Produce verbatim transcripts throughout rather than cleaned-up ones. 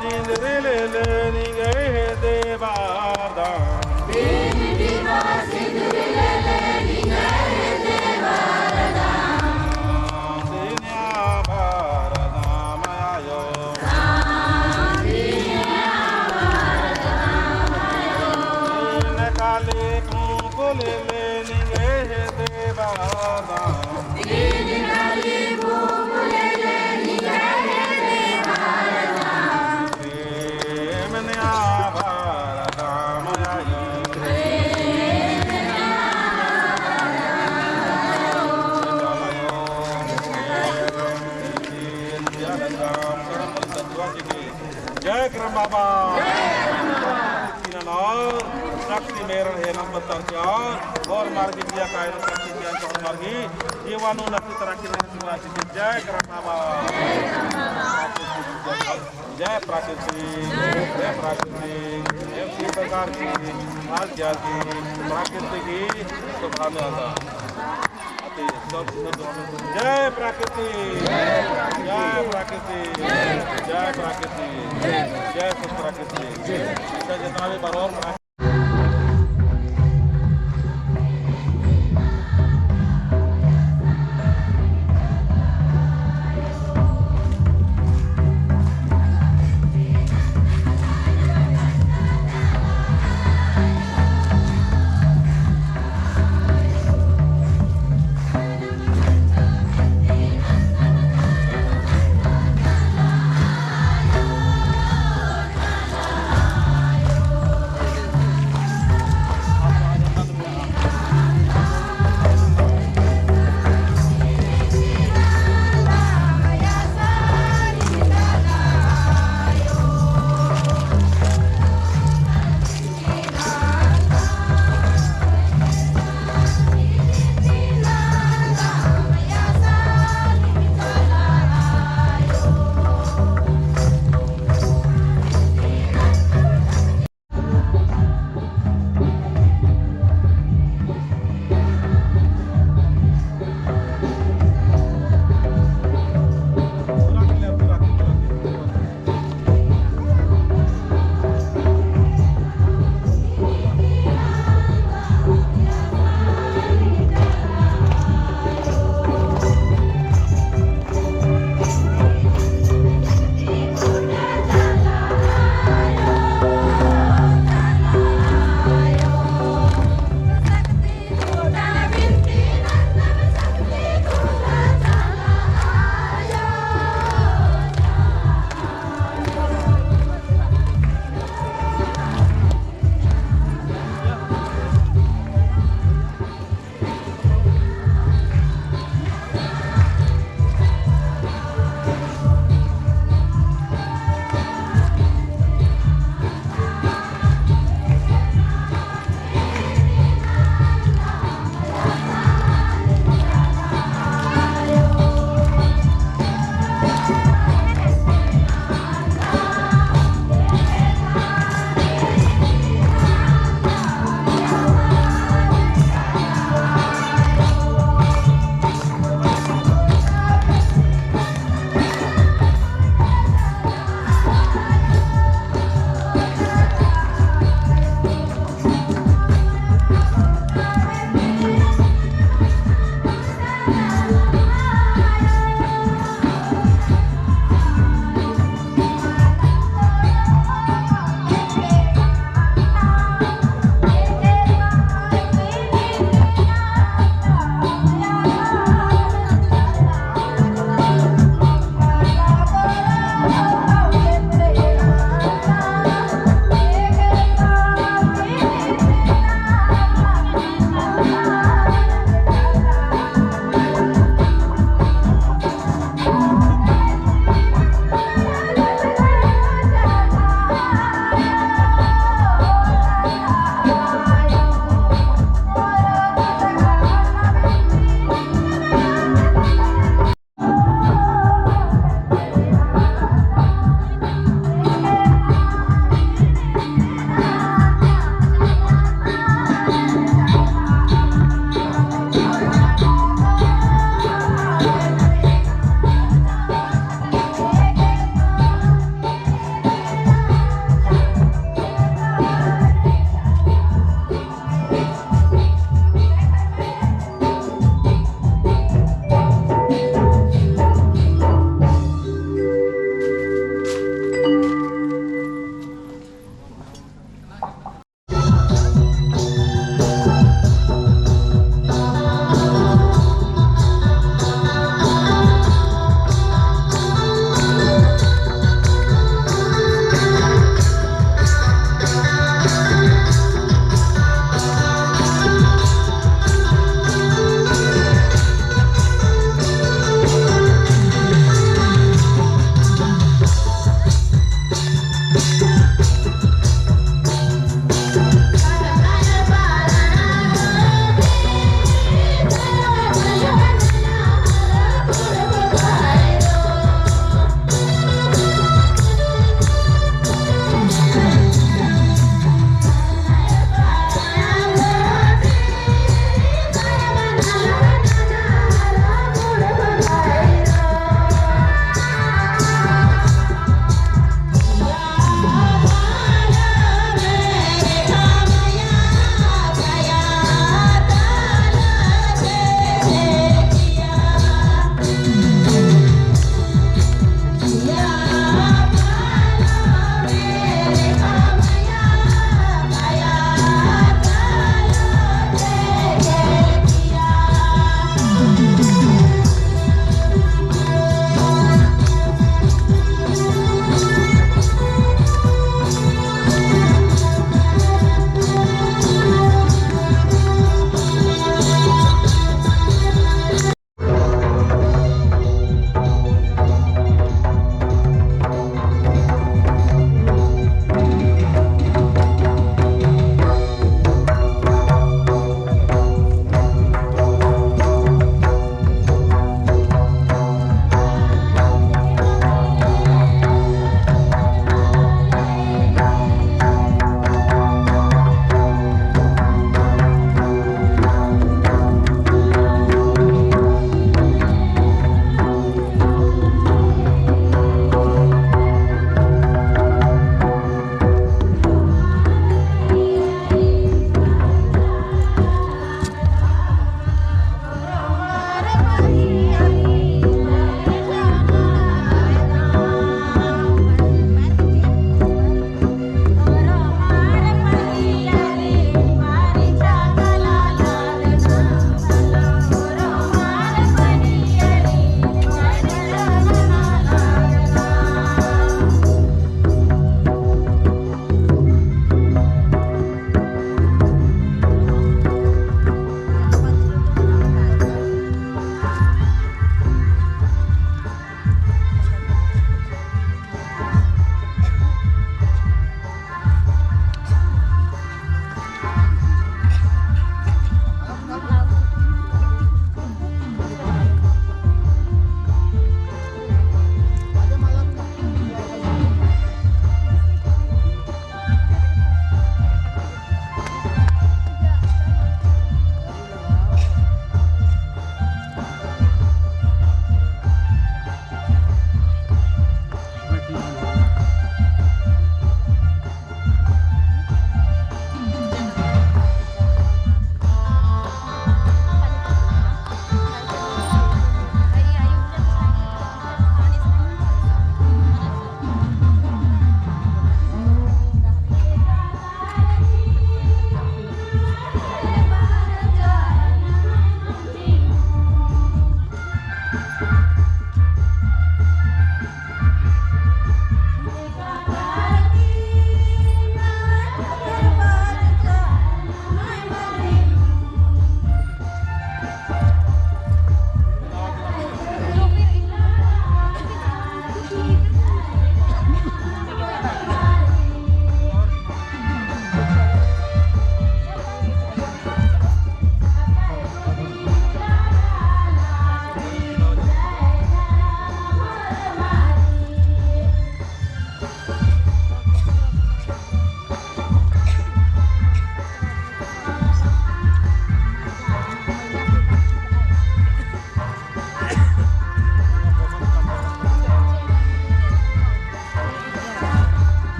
सिंदरी लेले निंग्है हेद्दे बरदम। सिंदरी लेले निंग्है हेद्दे बरदम। सिन्या बरदम आयो। सिन्या बरदम आयो। काली पूँप लेले निंग्है हेद्दे बरदम। जय करम बाबा। इन्ना नू शक्ति मेरन हेलम पत्तर चार, और मार्गी जिया कायरो शक्ति ज्ञान तो मार्गी, जीवाणु नक्षत्र किरण शिवराज की जय करम बाबा। जय प्रकृति, जय प्रकृति, जय शिव सरकार की, आज ज्ञान की, प्रकृति की, सुभान अल्लाह। जय प्रकृति, जय प्रकृति, जय प्रकृति, जय प्रकृति। अच्छा, जितना भी बरौर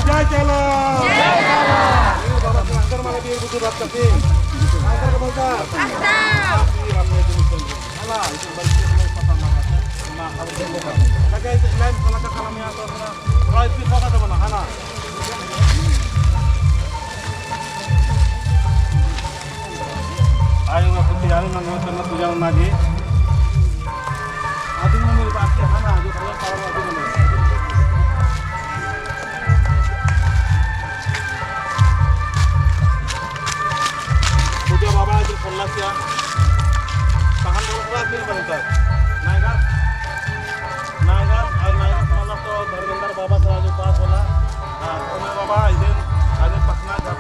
जय चाला। जय चाला। आयो ना कुछ यार ना, ना, ना, पूजा ना की। आदमी ने मेरी बात किया, हाँ ना, जो भैया पावन आदमी ने। पूजा बाबा आज खोलना क्या? कहाँ बोल रहा है फिर बनता? नायगा? नायगा, और नायगा मतलब तो धर्मेंद्र बाबा से आज उपास होला। हाँ, तो मैं बाबा, इधर, आज पटना जा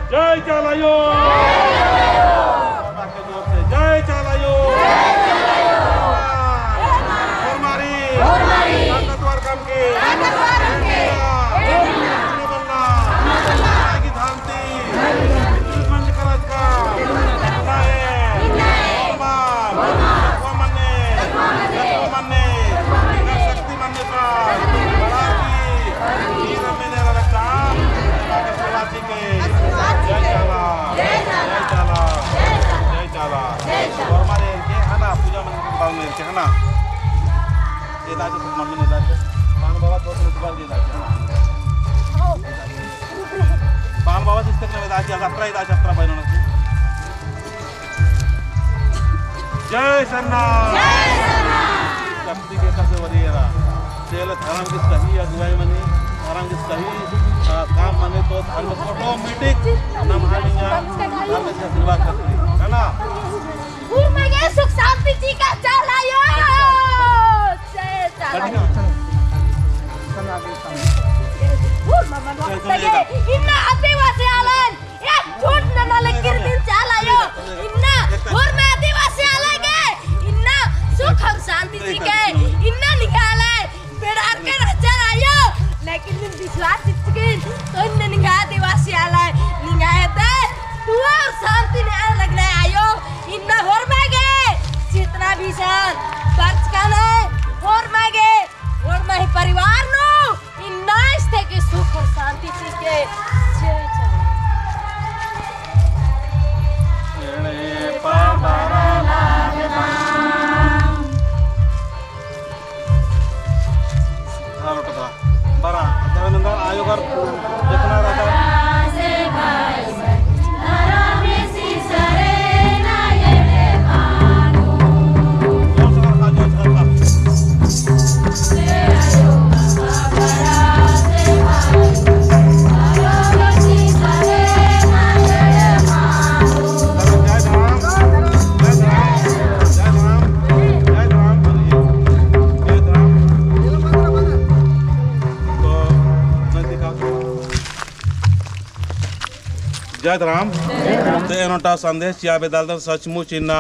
जय चाला आयो। जय चाला आयो। होरमारी। होरमारी। ताकतवर कमके। ताकतवर कमके। बल्ला। बल्ला। की धाम बाल बाबा से इसके में दादी, यात्रा ही दादी, यात्रा बहनों ने। जय सरना। जय सरना। शक्ति के कसे वरियरा। तेल धर्म की सही अगुवाई मनी, धर्म की सही, आ, काम मनी तो धर्म automatic नम्है निंगा धर्म से आशीर्वाद करती, है ना? होरमागे सुख शांति चिके चाला आयो। जय चाला। होरमा मनवा सगे इन्ना आदिवासी आलन। एक झूठ नना लेकिन दिन चाला आयो। इन्ना होरमा आदिवासी आलन गे इन्ना सुख और शांति चिके। इन्ना निंगा आलन बेड़ार के रहचर आयो। लेकिन दिन विश्वास चिचकिन तो इन्ना निंगा आदिवासी आलन निंगा एदे दुआ और शांति ने लगना आयो। इन्ना होरमागे जितना भी सन बरचका नू होरमागे होरमा ही परिवार नू इन्ना इस्ते के सुख और शांति चिके। जय चाला। एड़े पाबरा लागदा। बरा, जब नंदर आयो घर जितना रहता। जय धरम। तो एन ओन्टा संदेश चिआ बेद्दालदन सचमुच इन्ना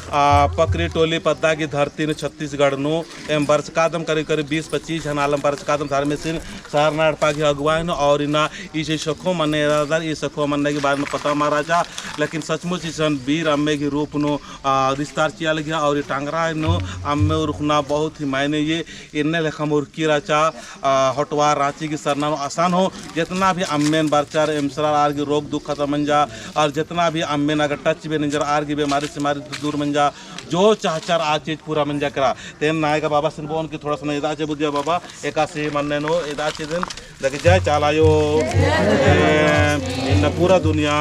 आ, पकरी टोली पद्दा की धरती नू छत्तीसगढ़ नू एम बरचकादम करीब करीब बीस पच्चीस झन आलम बरचकादम धर्मेसिन सरना एड़पा की अगुवाई नू और इन्ना इसे सखो मन्ने एरादर, ई सखो मन्ने के बारे में पता मल रहचा, लेकिन सचमुच इसन बीर अम्मे की रूप नू, आ, विस्तार चिआ लगिया और ई टांगरा नू अम्मे उरखना बहुत ही मायने ये इन्ने लेखा मुरकी रहचा, आ, होटवार राँची की सरना नू असन हूँ, जितना भी अम्मेन बरचर, एम्सरर आर की रोग दुख खतम मंजा, और जितना भी अम्मेन अगर touch भी नंजर आर की बीमारी सेमारी दूर मंजा, जो चाहचर आ चीज पूरा मंजा केरा। तेन नायगा बाबासिन बओन की थोड़ा सा ना एदा चे बुधिया बाबा, एकासे मन्ने नू एदा चे दिन, लेकिन जय चाला आयो। जय। इन्ना पूरा दुनिया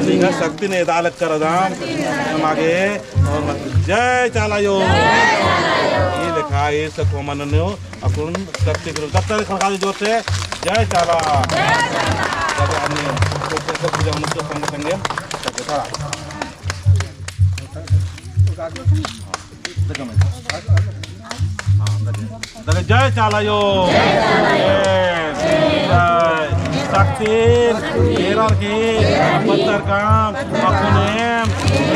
निंगा शक्ति ने एदा लग कर दाम मागे और जय चाला आयो। ई लेखा ई सखो मन्ने नू अक्कुन शक्ति करो। दफ्तर खड़का दे जोर से। जय चाला। जय चाला। जय चाला। पूजा मनुष्य संग संगे। जय चाला। हाँ। दगे जय चाला आयो। जय चाला आयो। एम, जय। शक्ति, एरर की, पत्तर काम, अक्कुन एम,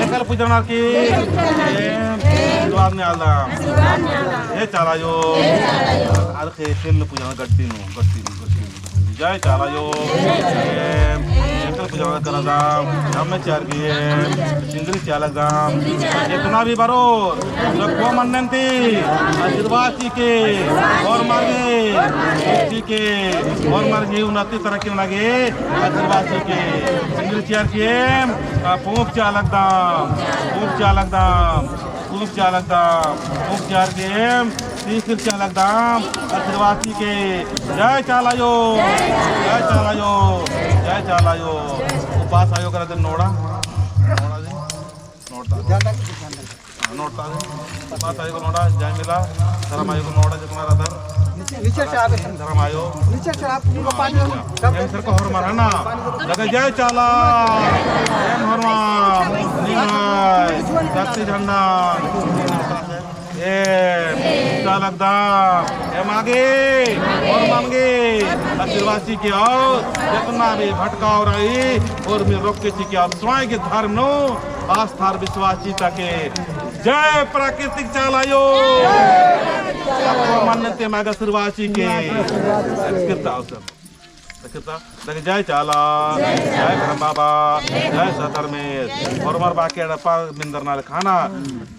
एकल पूजनर की, एम, आशीर्वाद नेआलदम। जय चाला आयो। अरे खे, खेल पूजन गड्डी नू, गड्डी नू, गड्डी नू। जय चाला आयो। एम, एकल पूजा करदम, धर्म चार की एम, सिंदरी चालकदम। जितना भी बरो, सबको मन्नन ती, आशीर्वाद चिके, होरमर गे, चिके, होरमर गे उन्नति तरक्की नना गे, आशीर्वाद चिके। सिंदरी चार की एम, आ, पूंप चालकदम, पूंप चालकदम। पूंप चालकदम, पूंप चार की एम, तीसिर चालकदम, आशीर्वाद चिके। जय चाला आयो, जय चाला आयो, जय चाला आयो। उपास आयो करा दे नोड़ा, नोड़ा दे, नोड़ा दे। हाँ, नोड़ा दे। उपास आयो नोड़ा, जय मिला, धर्म आयो नोड़ा जितना रदर। नीचे, नीचे से आवे। धर्म आयो। नीचे से आप पूरा पानी लो। एम सरका होरमर है ना? लगे जय चाला। एम होरमर। निंग्है। शक्ति झंडा। एम चालकदम। एम आगे। होरमर गे। आशीर्वाद चिके और जितना भी भटकाव रई और में रोक के चिके और स्वयं के धर्म नू आस्था और विश्वास चिता के। जय प्राकृतिक चाला आयो। मान्यते मागा आशीर्वाद चिके। कृता अवसर। कृता। देख, जय चाला, जय धर्म बाबा, जय सत धर्मेस। होरमर बाकी एड़पा मिंदर ना खाना।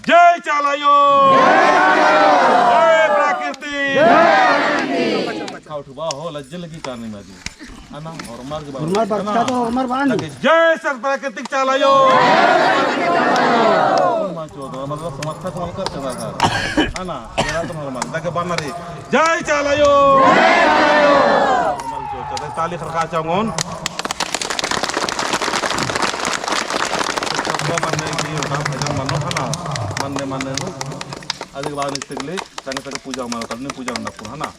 जय चाला आयो। जय प्राकृतिक। खाओ ठुबा हो, लज्जे लगी कारनी माजी। है ना, होरमर के बारे में, होरमर है ना? बरचका तो होरमर बानी। ताकि जय सत प्राकृतिक चाला आयो। माँ चोद, मतलब समर्थक बनकर चला था। है ना? मेरा तो होरमर, ताकि बनना रही। जय चाला आयो। होरमर चोद, ताली खरका चाहूँगन। सबको मन्ने की होता भजन मनो है ना? मन्ने, मन्ने नु। अधिक बार निस्ते के लिए, संगे संगे पूजा मनो, तब नहीं पूजा मनो, है ना?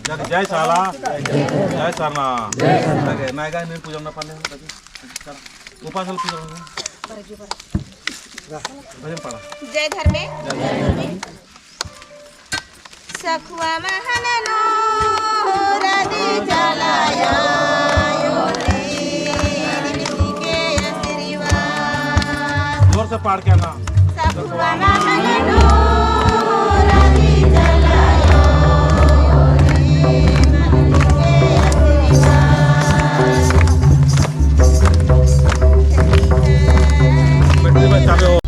जय, जय चाला, जय सरना। जय सरना। नायगा ने पूजा ना पाले, उपास पूजा ना। भजन पढ़ा। जय धर्मे। जय धर्मे। सखुआ महन नू रदी चाला आयो रे, के आशीर्वाद। जोर से पढ़ के ना। सखुआ महन नू रदी चाला आयो रे, के आशीर्वाद। बैटरी बचावे हो।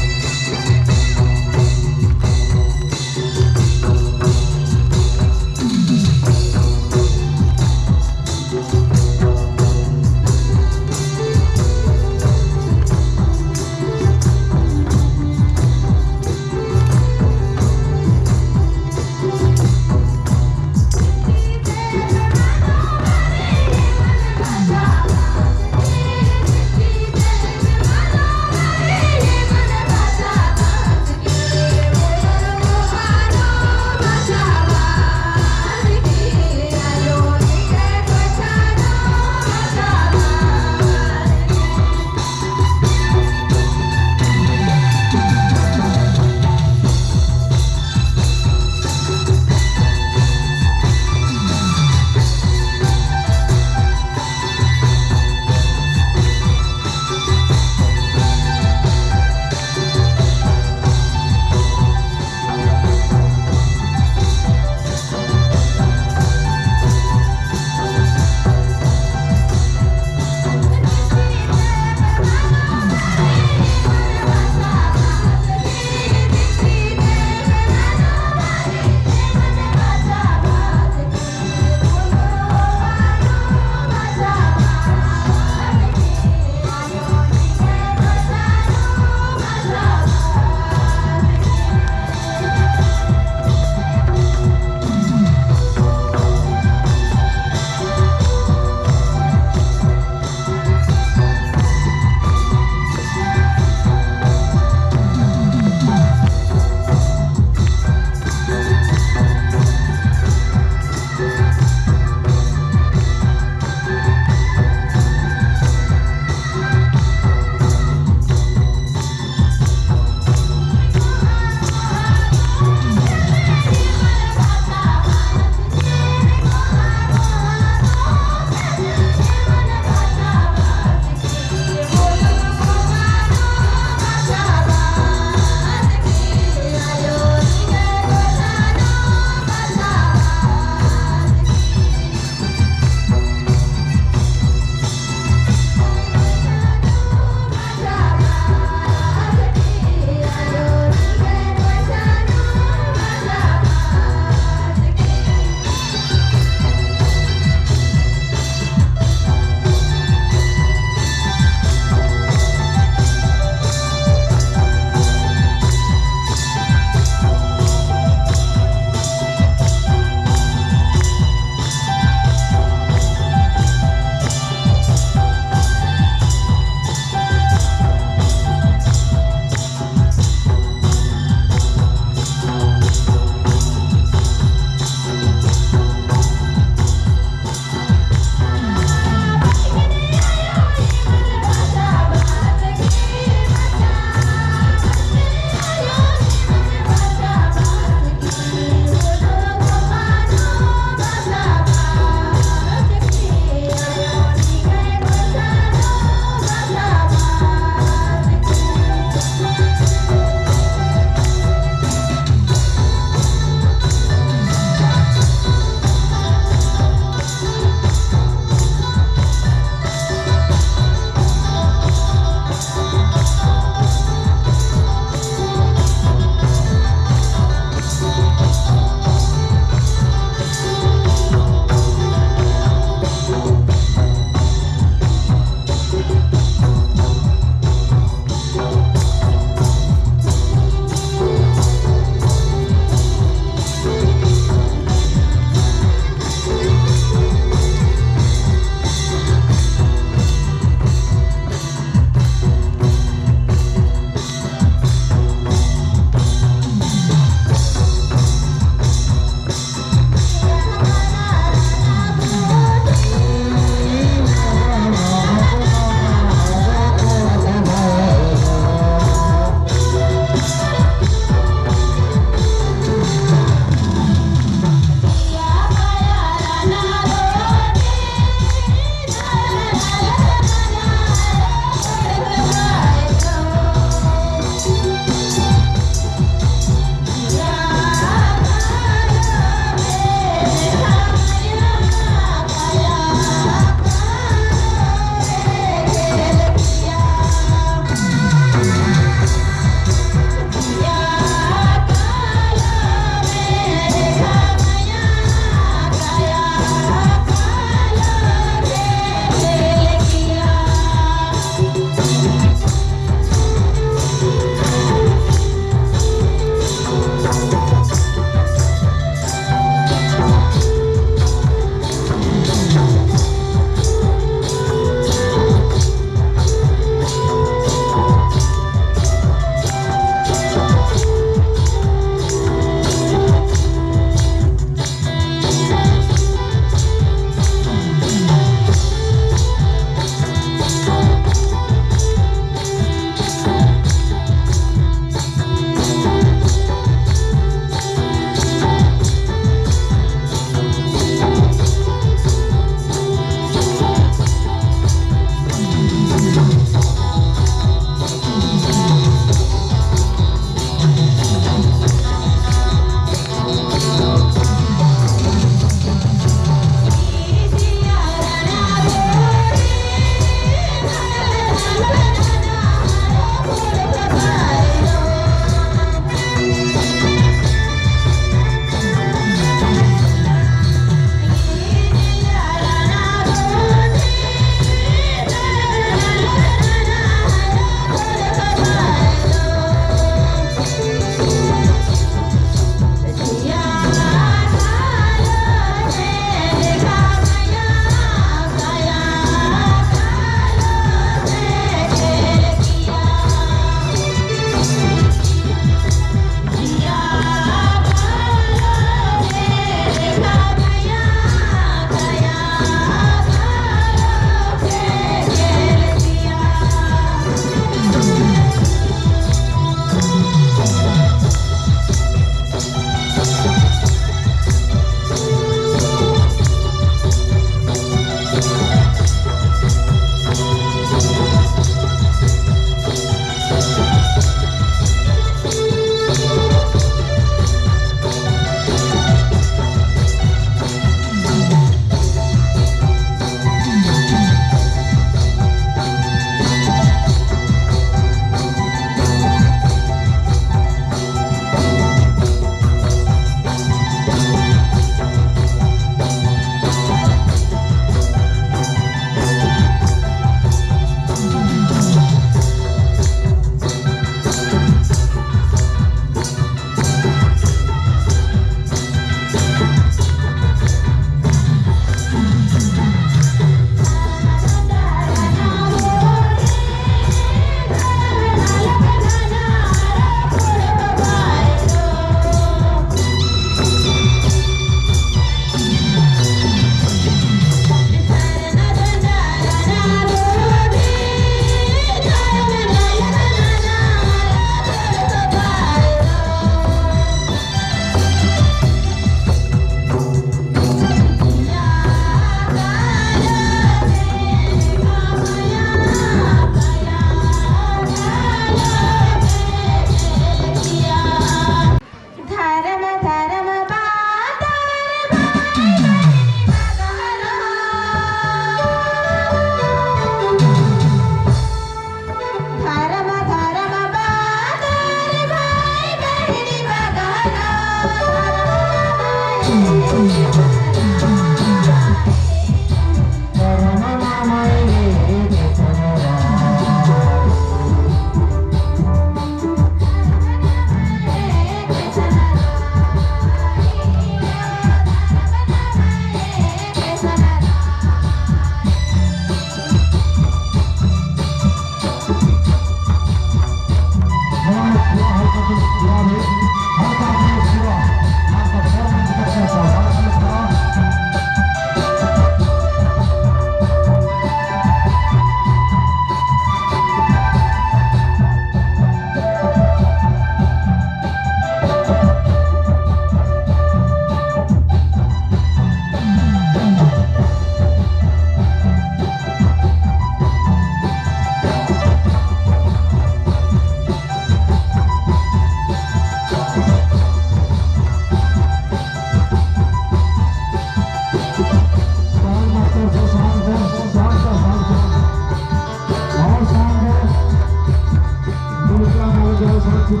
और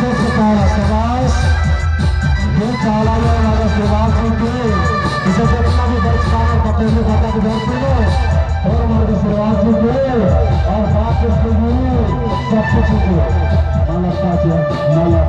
जो प्रकार समाज, जो चाला या हमारा समाज जी के, इसे जितना भी बरचका और पकड़ने खाता के घर पे लो, और हमारे समाज जी के, और बात इसके लिए सब कुछ ही है। माला का जो, माला।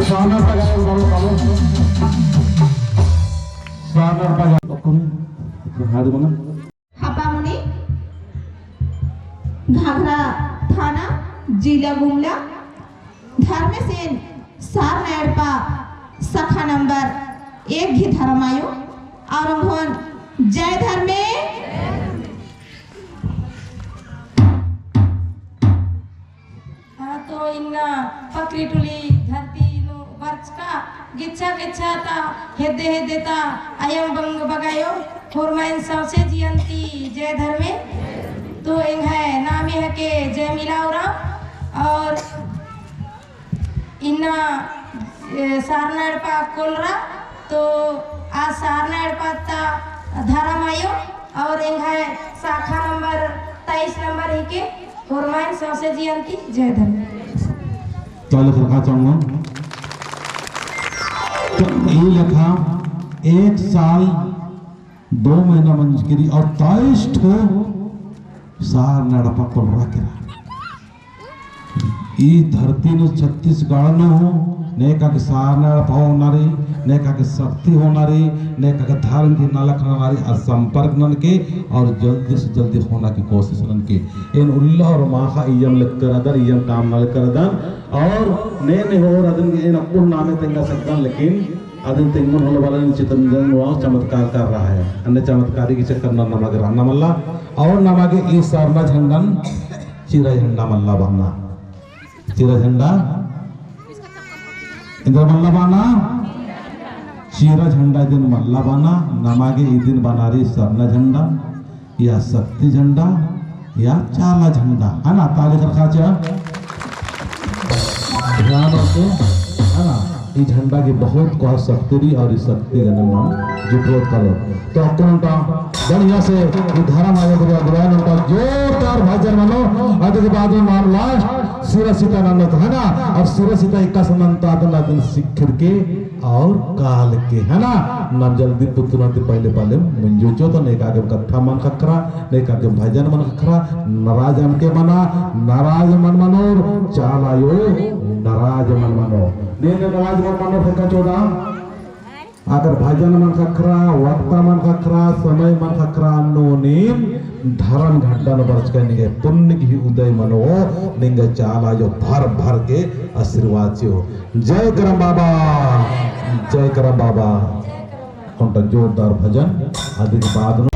सानर तगा, बाबू, बाबू। सानर तगा। हाथ बना। हापामुनी, घाघरा थाना, जिला गुमला, धर्मेसेन सरना एड़पा, शाखा नंबर एक गही धर्म आयो, और ओंगोन जय धर्मे। हाँ, तो इन्ना पकरी टुली धरती नू बरचका, गिच्छा गिच्छा ता हेद्दे हेद्दे ता अयंग बंग बगायो, होरमाइन सौंसे जियन ती जय धर्मे। तो एंग्है नामे हके जयमिला उराँव। और इन्ना, ए, सारना एड़पा कोलरा, तो आ सारना एड़पा ता धरम आयो और एंग्है शाखा नंबर तेईस नंबर हिके। होरमाइन सौंसे जिया ती जय धर्म। ताली खरखा चाहूँगा। तो ई लेखा एक साल दो महीना मंजकी रई और तेईस ठो सारना एड़पा कोलरा केरा। ई धरती नू छत्तीसगढ़ नू हूँ नेका गे सारना एड़पा होना रई, नेका गे शक्ति होना रई, नेका गे धर्म की नलख नना रई, आ संपर्क ननके और जल्दी से जल्दी होना की कोशिश ननके। एन उल्ला और माखा इय्यम लेक्कर अदन, इय्यम काम नलख रअदन और ने ने होर अदन गे एन अक्कुन नामे तेंगा सकदन, लेकिन अदिन तेंगोन होले वाला चितरंजन नू चमत्कार कर रहा है। अन्ने चमत्कारी के चक्कर नू नमा गे रअना मल्ला। और नमा गे ई सरना झंडन चीरा झंडा मल्ला बअना। चीरा झंडा एन्दरा मल्ला बअना। चीरा झंडा इदिन मल्ला बअना। नमा गे इदिन बअना रई सरना झंडा। या शक्ति झंडा, या चाला झंडा, है ना? ताली खरखा चा। ध्यान रखे, है ना? ई झंडा की बहुत कोहा शक्ति रई और ई शक्ति गने नाम जुटोत कालो। तो अक्कुन ओन्टा बढ़िया से ई धर्म आयो गुरु अगुवाई ओन्टा जोरदार भजन मनो। अदि के बाद में नाम last सिरा सिता नन्नोत, है ना? और सिरा सिता एकासे नन्ता अदन अदन सिखिर के और काल के, है ना? नाम जल्दी पुतना ती पहले पहले मुंजो चो तो नेका गे कत्था मल ख़क्खरा, नेका गे भजन मल ख़क्खरा, नाराज अमके मना, नाराज मल मनोर, चाला आयो नाराज मल मनो। ने ने नाराज मल मनो फेंका चोदा, अगर भजन मल ख़क्खरा, वक्ता मल ख़क्खरा, समय मल ख़क्खरा, अन्नु नीम धर्म घंटा नू बरचका निंग्है पुण्य गही उदय मनो, निंग्है चाला आयो भर भर के आशीर्वाद चिओ। जय करम बाबा, जय करम बाबा। ओन्टा जोरदार भजन, अदि के बाद नू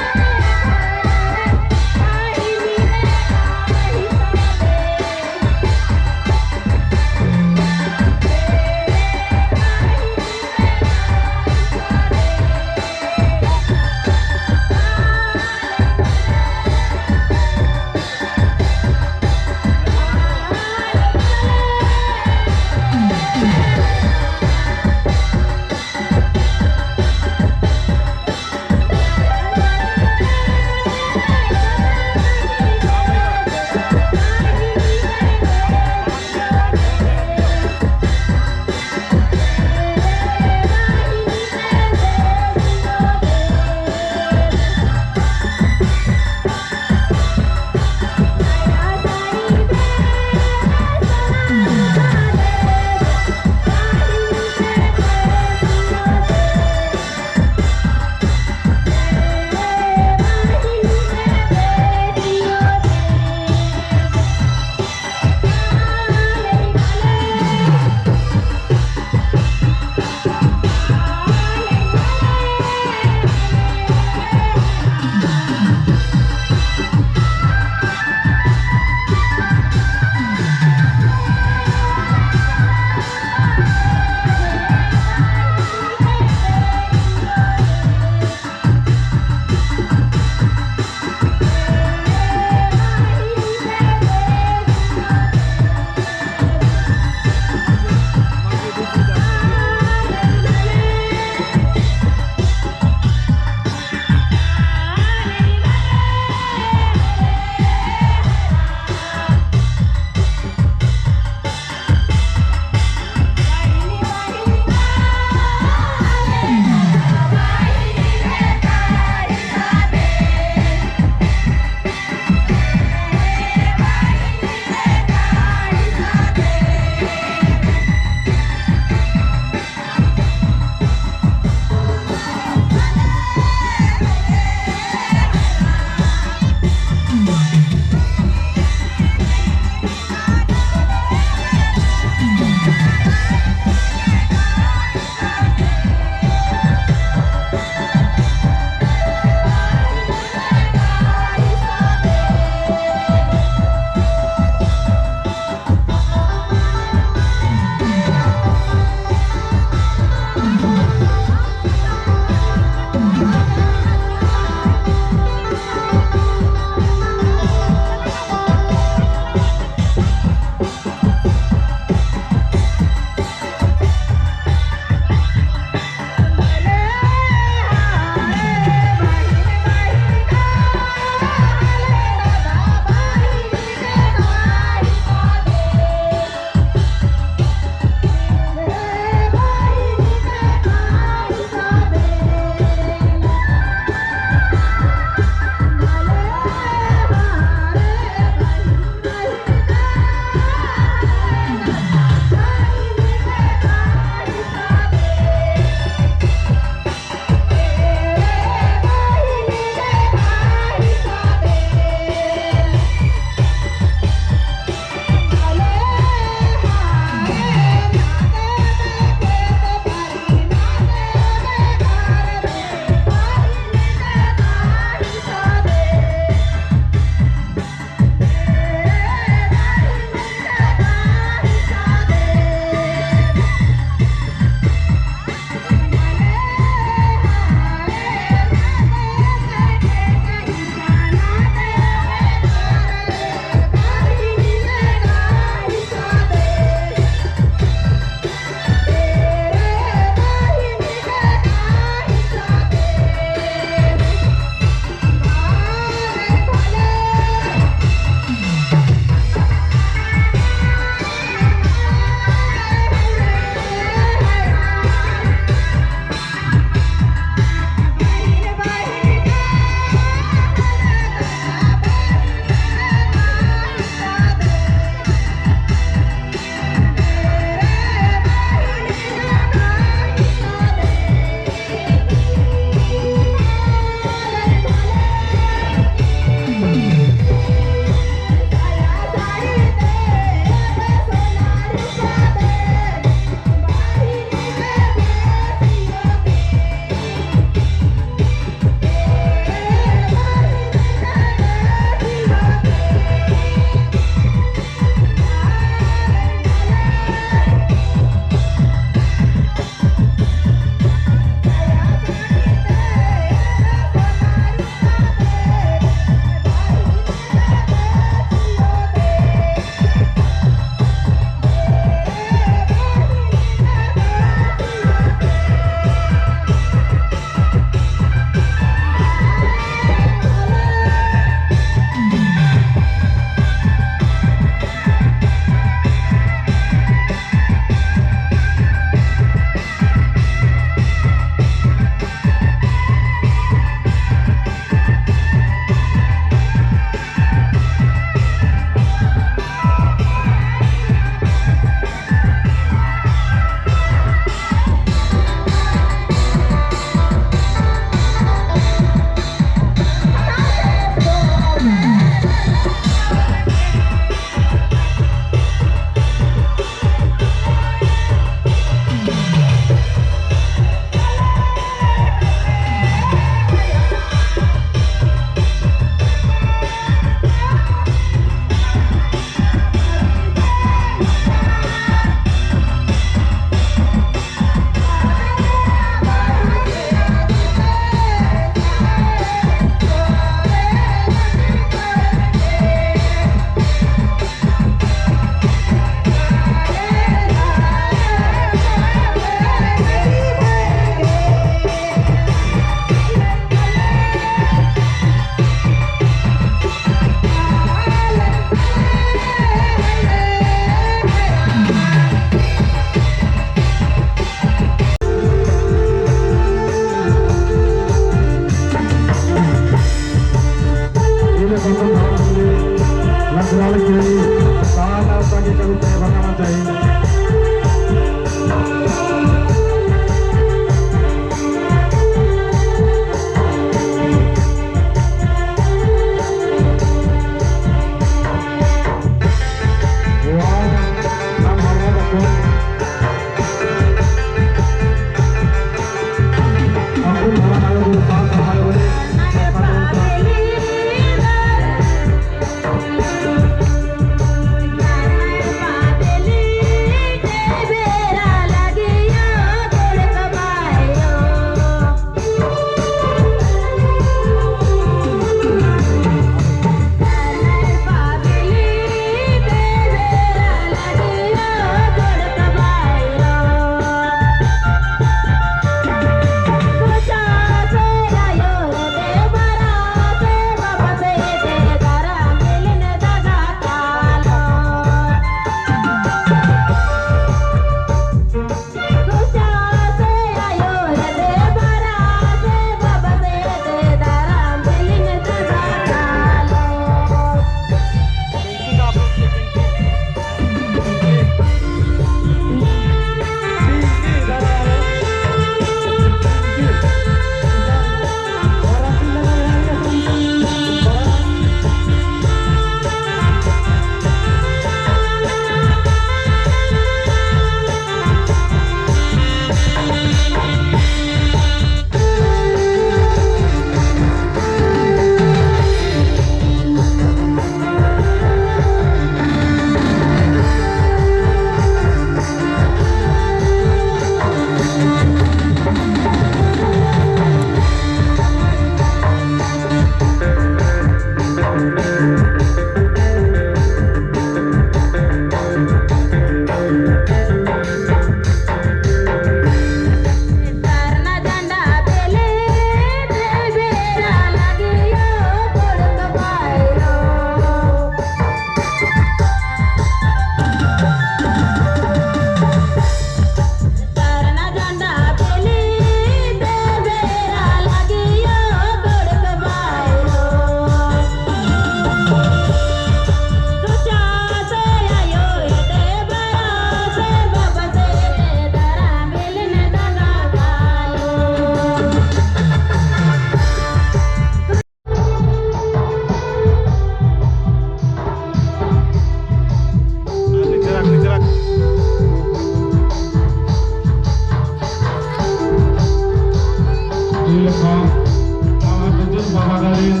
बाबा करिन,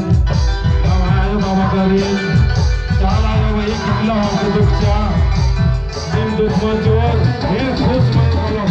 बाबा आयो बाबा करिन, चाला आयो भाई कितला हो तो दुख चा, दिन दुख मचोर, ढेर खुश मन बोलो।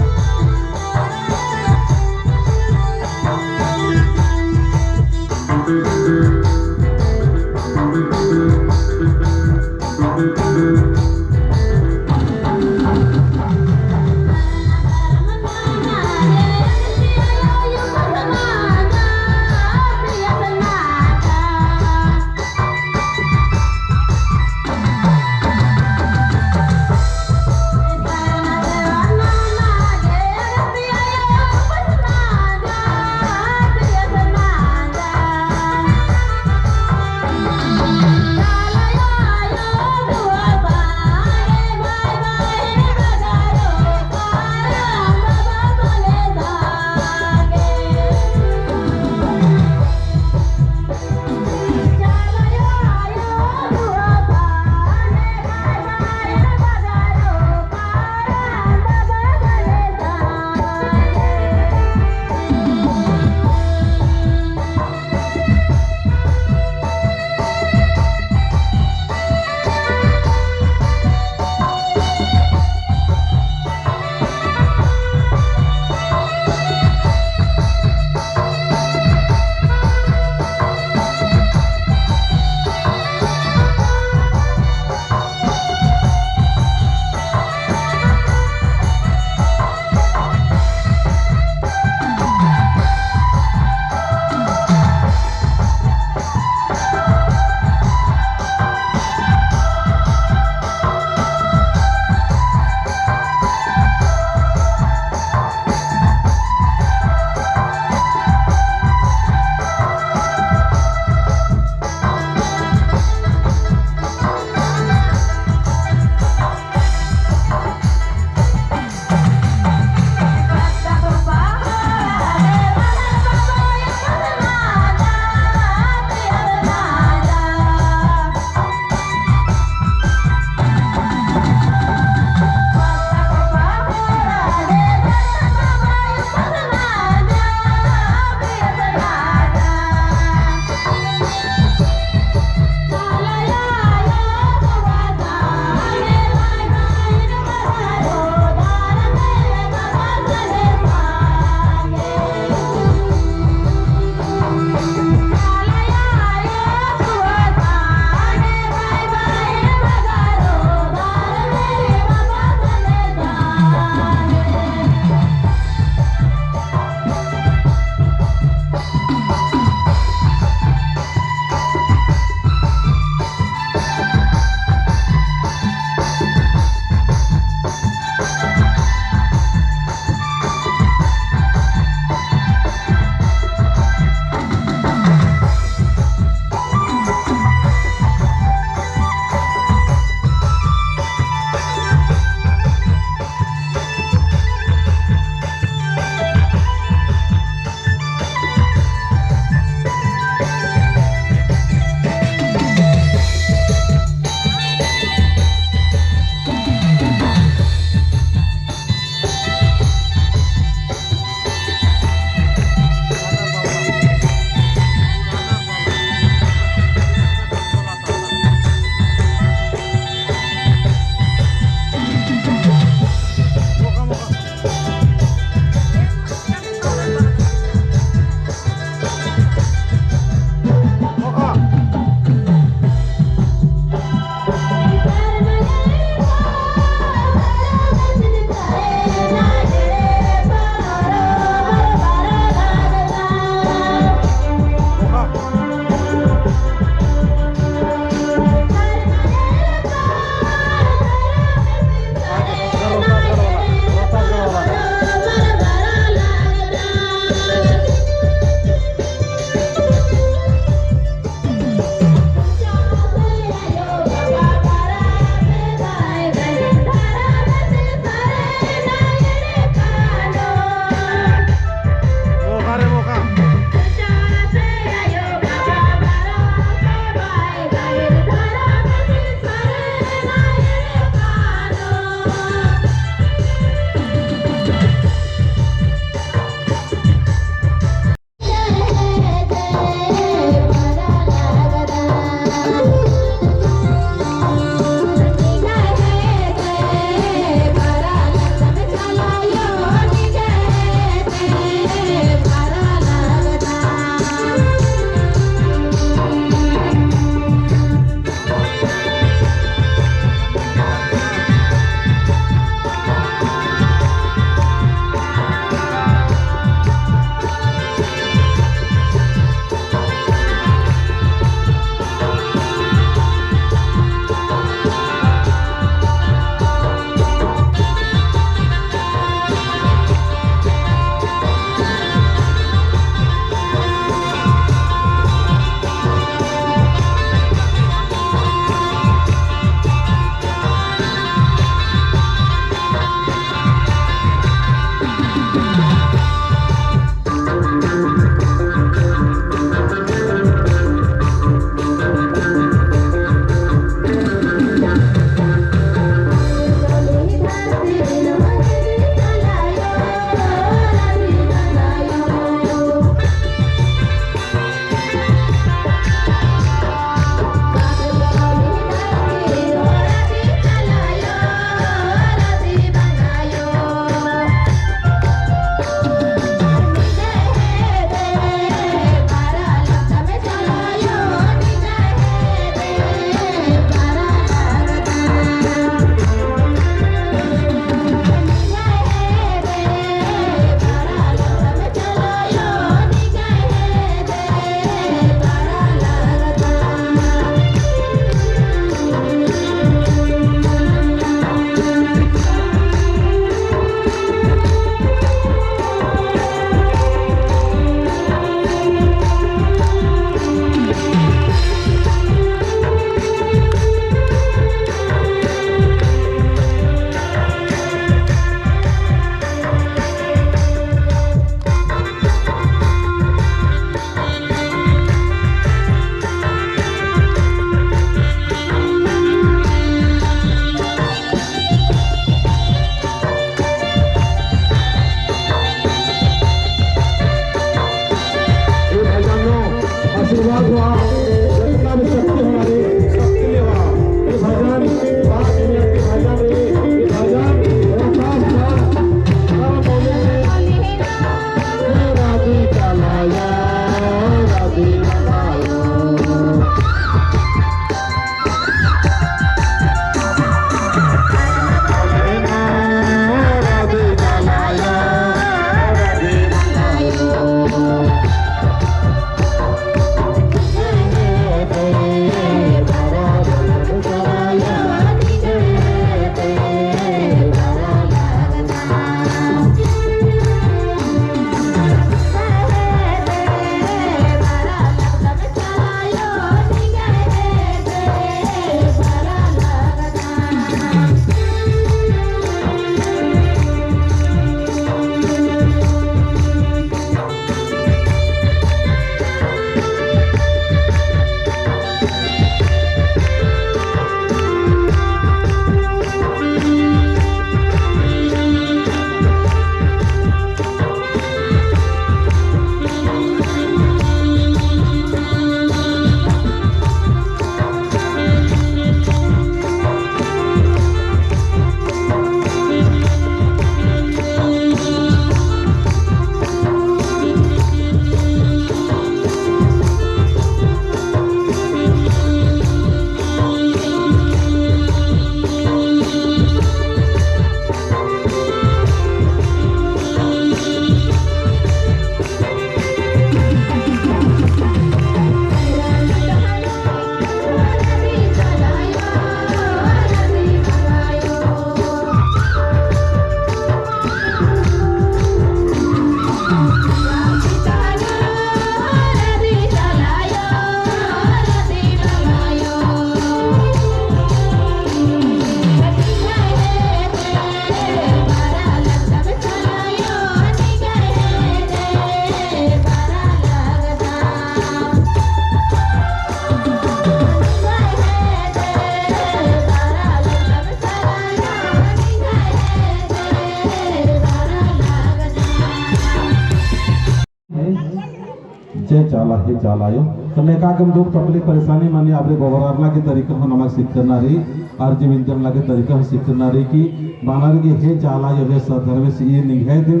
जय चाला, हे चाला आयो। तो नेकागेम दुख तकलीफ परेशानी मनी अबड़े गोहरारना के तरीका हूँ नमक सिखना रई, अर्जी विनती नना के तरीका हूँ सिखना रई कि बअना रई कि हे चाला आयो, हे सत धर्मेस ई निंग्है दिम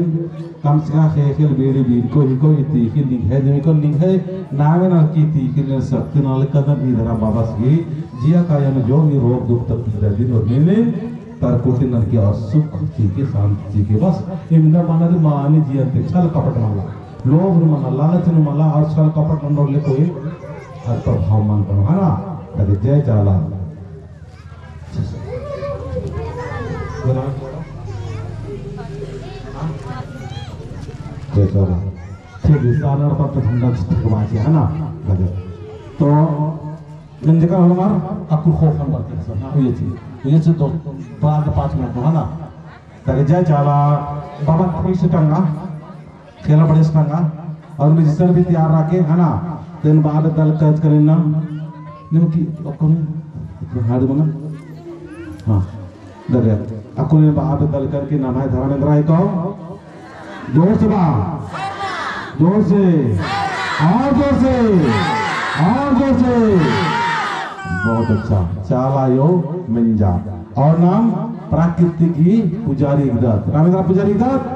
कम से कम ख़ेख़ेल बीड़ी बीनको हिको ई तीख़िल निंग्है दिम हिको निंग्है नामे नलख ई तीख़िल ने शक्ति नलख कदम ई धरम बाबस गही जिया काया नू जो भी रोग दुख तकलीफ दिम और नीन तरकुटी नलख और सुख चिके शांति चिके बस इमदा बअना रई मानी जिया ते छल कपट मल्ला। लोभ नू मला, लालच नू मला और छल कपट नू ले कोई हर प्रभाव मल बनो, है ना? ताकि जय चाला। जय चाला। ठीक है, सानर पर तो ठंडा ठीक बात है ना? ताकि तो गंजका हमार अक्कुर खोखन बरते हैं सर। हाँ, ये चीज, ये चीज तो बाद पाँच मिनट में, है ना? ताकि जय चाला बाबा ठीक से टंगा। खेला बड़े संगा और musician भी तैयार रखे, है ना? तेन बाद दल कच करें ना, निम की अक्कुन हाड़ बना। हाँ, दर्या अक्कुन बाद दल करके नम्है धर्मेंद्र आयो तो जोर से बा, जोर से, और जोर से, और जोर से। बहुत अच्छा, चाला आयो मंजा। और नाम प्राकृतिक ही पुजारी हिकदत। नाम एन्दरा पुजारी हिकदत?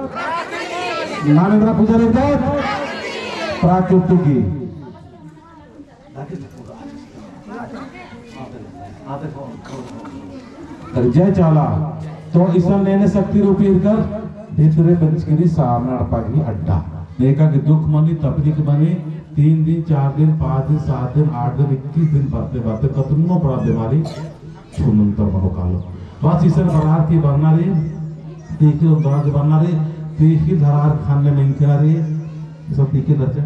नाम एन्दरा पुजारी हिकदत? प्राकृतिक ही। जय चाला। तो इसन नेने शक्ति रूपी हिकदत भितरे बचकरी सामना एड़पा ही अड्डा। नेका के दुख मनी, तकलीफ मनी, तीन दिन, चार दिन, पाँच दिन, सात दिन, आठ दिन, इक्कीस दिन बरते बरते कतनो बड़ा बीमारी छुमंतर मनो कालो। बस इसन बरार की बरना रई, तीखी उंदरा की बरना रई, तीखी धरार खाने में इंकरा रई, सब तीखी धरते।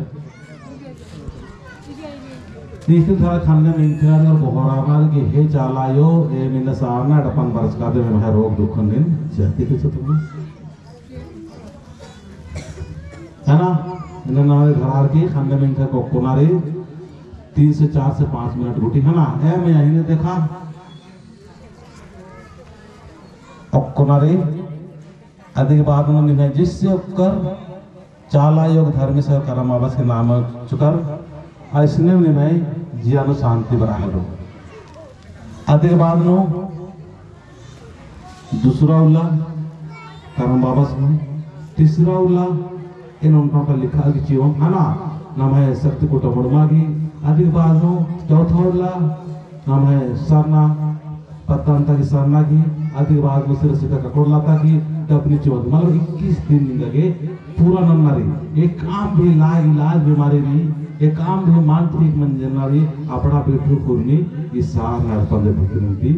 तीखी धरार खाने में इंकरा रई और गोहरारना रई कि हे चाला आयो, एम इन्ना सारना एड़पन बरचका दे में भाई रोग दुख नीन, जय तीखी से तुम। है ना? इन्ना नावे धरार की खाने में इंकरा कोकोना रई, तीन से चार से पाँच मिनट गुटी, है ना? एम यही ने देखा। ओक्कोना रई, अदिगे बाद नू निम्है जिससे ओक्कर चाला आयो धर्मेस और करम बाबस के नाम चुकर, अइसने निम्है जिया नू शांति बरआ हेलरो। अदिगे बाद नू दूसरा उल्ला करम बाबस में, तीसरा उल्ला एन ओन्टा लिखा की चिओ, है ना? नम्है शक्ति कूटा मुड़मा की, अदिगे बाद नू चौथा उल्ला नम्है सरना पत्ता अन्ता की सरना की, अदिगे बाद में सिरा सीता ककड़ोल लता की, डबनी चिवंती, मतलब इक्कीस दिन निंगा गे पूरा नन्ना रई। एकाम भी ला इलाज बीमारी रई, एकाम भी मल ठीक मंजनर रई, अपड़ा बेठू खुरमी, ई सारना एड़पन दे भीतरी ती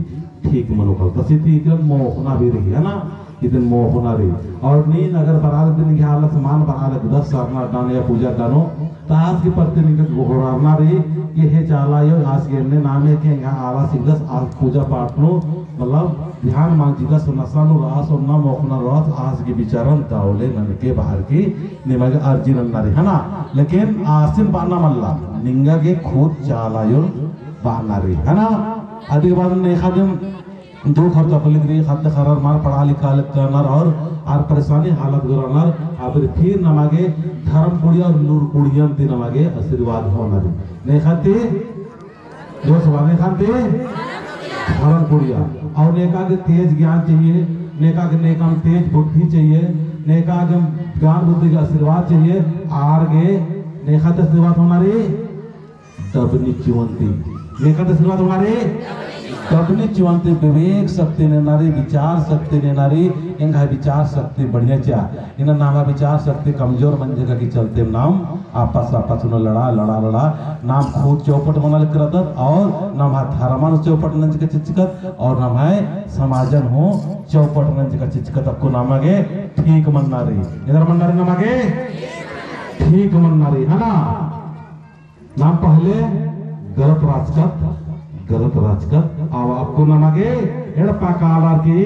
ठीक मनो कालो। तसी ती इकन मोख़ना भी रई, है ना? इदिन मोख़ना रई। और नीन अगर बरआ लगदस, निंग्है आलस मल बरआ लगदस सरना अड्डा नू या पूजा अड्डा नू, तो आस गही प्रति निंगा गोहरारना रई कि हे चाला आयो, आस गे एन्ने नामे के एंग्है आलस हिकदस, आस पूजा पाठ नू, मतलब, ध्यान मल चिदस, नसा नू रअस, ओन्ना मोख़ना रअस, आस गही बिचारन दव ले ननके बअर की निमा गे अर्जी नन्ना रई, है ना? लेकिन आसिन बअना मल्ला, निंगा गे खुद चाला आयोन बअना रई, है ना? अदिगे बाद नेख़ा दिम दुख और तकलीफ रई, ख़द्द ख़र्रर मल पढ़ा लिखा लगनर और आर परेशानी हालत गू रअनर, अबरी फिर नमा गे धर्म कुड़िया और नूर कुड़ियन ती नमा गे आशीर्वाद होअना रई। नेख़ा ती, जोर से बा, नेख़ा ती धर्म कुड़िया। और नेका गे तेज ज्ञान चाहिए, नेका गे नेकम तेज बुद्धि चाहिए, नेका गे ज्ञान बुद्धि का आशीर्वाद चाहिए, आर गे नेख़ा ती आशीर्वाद होअना रई। डबनी चिवंती। नेख़ा ती आशीर्वाद होअना रई। डबनी चिवंती विवेक शक्ति नन्ना रई, विचार शक्ति नन्ना रई, एंग्है विचार शक्ति बढ़िया चिआ। इन्ना नम्है विचार शक्ति कमजोर मंजका की चलते नाम आपस आपस नू लड़ा, लड़ा, लड़ा, नाम खुद चौपट मना लगदत और नम्है धर्मन चौपट नंजका चिचकत और नम्है समाजन हूँ चौपट नंजका चिचकत अक्कु नमा गे ठीक मन्ना रई। एन्दर मन्ना रई नमा गे? ठीक मन्ना रई, है ना? नाम पहले गलत रहचकत, गलत रहचकत, अब अक्कु नमा गे एड़पा कालर की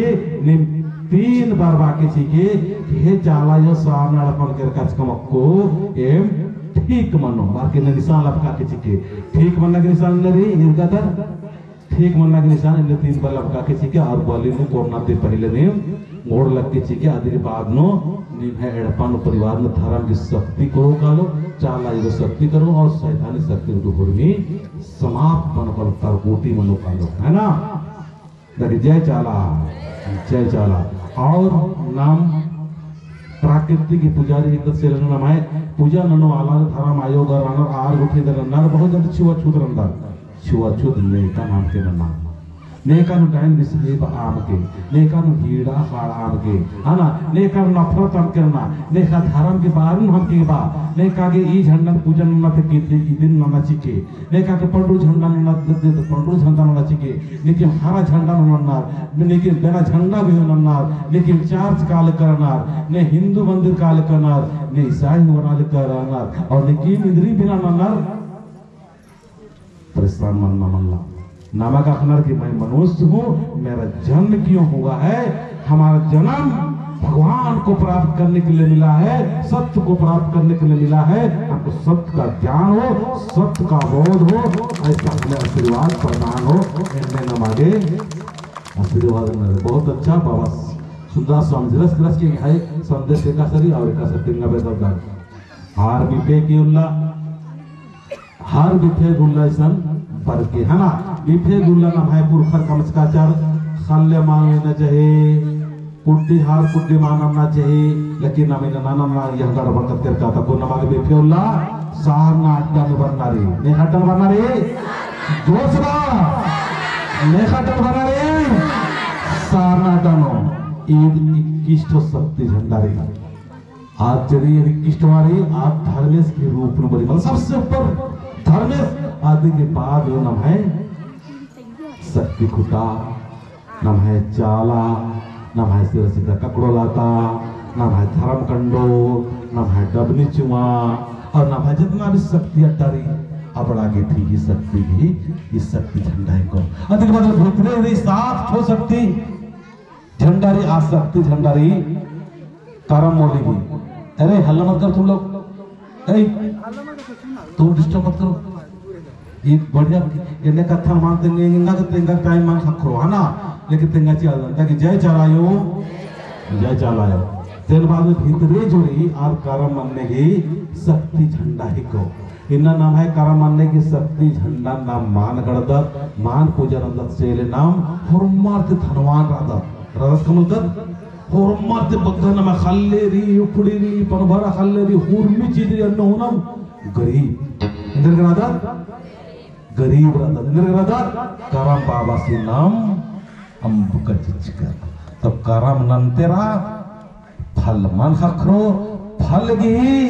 नीम तीन बार बाकी चिके, हे चाला आयो सामना एड़पन केरका चिकम अक्कु एम ठीक मनो, बाकी ने निशान लबका के चिके, ठीक मन्ना के निशान ने रई, इरगदर, ठीक मन्ना के निशान इन्ने तीन बार लबका के चिके, और बली नू कोरना ती पहले नीम गोड़ लग के चिके, अदिगे बाद नू निम्है एड़पा नू परिवार नू धर्म की शक्ति कोरो कालो, चाला आयो शक्ति करो और शैतानी शक्ति को डुबुर में समाप्त बन पर तरकोटी मनो कालो, है ना? देखिए, जय चाला, जय चाला। और नाम प्राकृतिक पुजारी एक सेल नम्है पूजा ननो आलर धरम आयो गर रअनर आर गुट्ठी दे रअनर बहुत ज्यादा छुआछूत रअनर। छुआछूत नेका नाम के नना। नेका नू डाइन बिसली बा आम के, नेका नू हीड़ा हाड़ आम के, है ना? नेका नू नफरत आम के नना, नेका धरम के बारे में हमके बा, नेका गे ई झंडन पूजन नना ते कितने ई दिन नना चिके, नेका के पंडरू झंडा नना दे, दे, पंडरू झंडा नना चिके, लेकिन हरा झंडा नना नन्नर, लेकिन बेना झंडा भी नन्नर, लेकिन चर्च काल करनर, ने हिंदू मंदिर काल करनर, ने ईसाई वाला करनर, और लेकिन इंद्री बिना नन्नर, परेशान मन्ना मल्ला। नमा गा अख़नर कि मैं मनुष्य हूँ, मेरा जन्म क्यों हुआ है? हमारा जन्म भगवान को प्राप्त करने के लिए मिला है, सत्य को प्राप्त करने के लिए मिला है। हमको सत्य का ज्ञान हो, सत्य का बोध हो, ऐसा हमें आशीर्वाद प्रदान हो। एन्ने नमा गे आशीर्वाद मिले। बहुत अच्छा बाबा सुंदर स्वामी जी रस रस के है संदेश एकासरी और एकासरी तिंगा बेदल दान। आर बिफे की उल्ला हर बिफे गुल्ला इसन बरके, है ना? बिफे गुल्ला नम्है पुरखर कमचका चार खल्ले मांगना चाही, कुड्डी हार कुड्डी मांगना चाही, लेकिन नम इन्ना नना ना यह गड़बड़ करते रहता। को नमा गे बिफे उल्ला सारना अड्डा नू बरना रई, नेखा अड्डा नू बरना रई, जोश बा, नेखा अड्डा नू बरना रई, सारना अड्डा नू। ईद इक्कीस ठो शक्ति झंडा रई। आज चली यदि किश्तवारी, आज धर्मेस के रूप में बनी, मतलब सबसे ऊपर धर्मेस, आदि के बाद यो नम्है शक्ति खुटा, नम्है चाला, नम्है सिरा सीधा ककड़ो लाता, नम्है धर्म कंडो, नम्है डबनी चुआ, और नम्है जितना भी शक्ति अड्डा रई, अबड़ा गे थी ही शक्ति ही, ई शक्ति झंडा ही को। अदि के बाद भीतरे रई सात ठो शक्ति, झंडा रई, आ शक्ति झंडा रई, करम मोली ही। अरे, हल्ला मत कर तुम लोग। ए, तुम disturb मत करो। ये बढ़िया, एन्ने कत्था मान तेंगे, एंगा तो तेंगा time मान ख़क्खरो, है ना? लेकिन तेंगा चिआ जानता कि जय चाला आयो, जय चाला आयो। तेन बाद में भीतरे जो रई, आर करम मन्ने गही शक्ति झंडा ही को। इन्ना नम्है करम मन्ने गही शक्ति झंडा नाम मान गड़दत, मान पूजा नन्दत से ले नाम होरमर ती धनवान रअदत। रअदत का मलदत? होरमर ती बग्गे नमा खल्ले रई, उखड़ी रई, पनभरा खल्ले रई, हुरमी चीज रई, अन्ने हूँ नाम गरीब। एन्देरगे रअदत? गरीब रअदत। एन्देरगे रअदत? करम बाबासी नाम अम्बका चिचकर। तो करम नन्तेरा फल मल ख़क्खरो, फल गही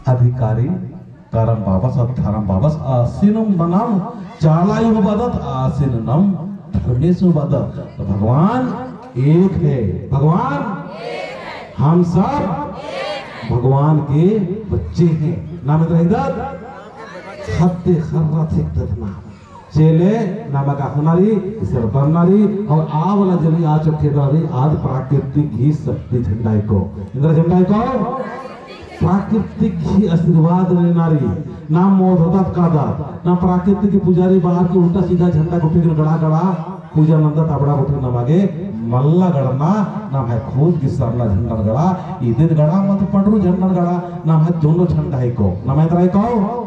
अधिकारी करम बाबस और धरम बाबस। आसिन नम चाला आयो हूँ बअदत, आसिन नम धर्मेस हूँ बअदत। तो भगवान एक है, भगवान, हम सब भगवान के बच्चे हैं। नाम एन्दरा हिकदत? ख़द्द ख़र्रा ती हिकदत नाम। चेले नमा गा अख़ना रई, इसर बरना रई, और आ वाला जनी आ चोखे दरा रई, आद प्राकृतिक ही शक्ति झंडा ही को। एन्दरा झंडा ही को? प्राकृतिक ही आशीर्वाद नना रई। नाम मोददत कादत, नाम प्राकृतिक ही पुजारी बाहर की उल्टा सीधा झंडा गुट्ठी गड़ा गड़ा पूजा नन्दत, अबड़ा गुट्ठी नमा गे मल्ला गड़ना, नम्है खुद गही सरना झंडा गड़ा, इदिन गड़ा मत पंडरू झंडा गड़ा, नम्है दोनों झंडा ही को। नमा एन्दरा ही को?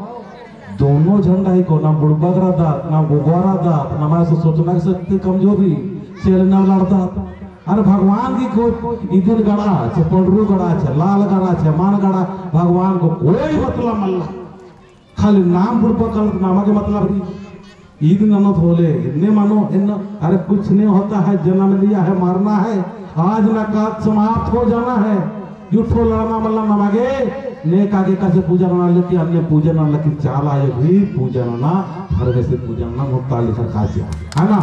दोनों झंडा ही को, नाम बुड़बक रअदत, नाम गोगवा रअदत, नमा ऐसे सोचना की शक्ति कमजोर रई, चेले नाम लड़दत। अरे भगवान की को इदिन गड़ा छे, पंडरू गड़ा छे, लाल गड़ा छे, मान गड़ा, भगवान को कोई मतलब मल्ला। खाली नाम बुड़बक रअदत, नमा गे मतलब रई। ईद ननोत होले, एन्ने मनो, एन्ने, अरे कुछ नहीं होता है, जन्म लिया है, मरना है, आज ना काल समाप्त हो जाना है। युट्ठो लड़ना मल्ला नमा गे, नेका गे कसे पूजा नना लगी, अन्ने पूजा नना लगी, चाला आयो भी पूजा नना, धर्मेस ही पूजा नना, मुत्ता लिखा काचिया, है ना?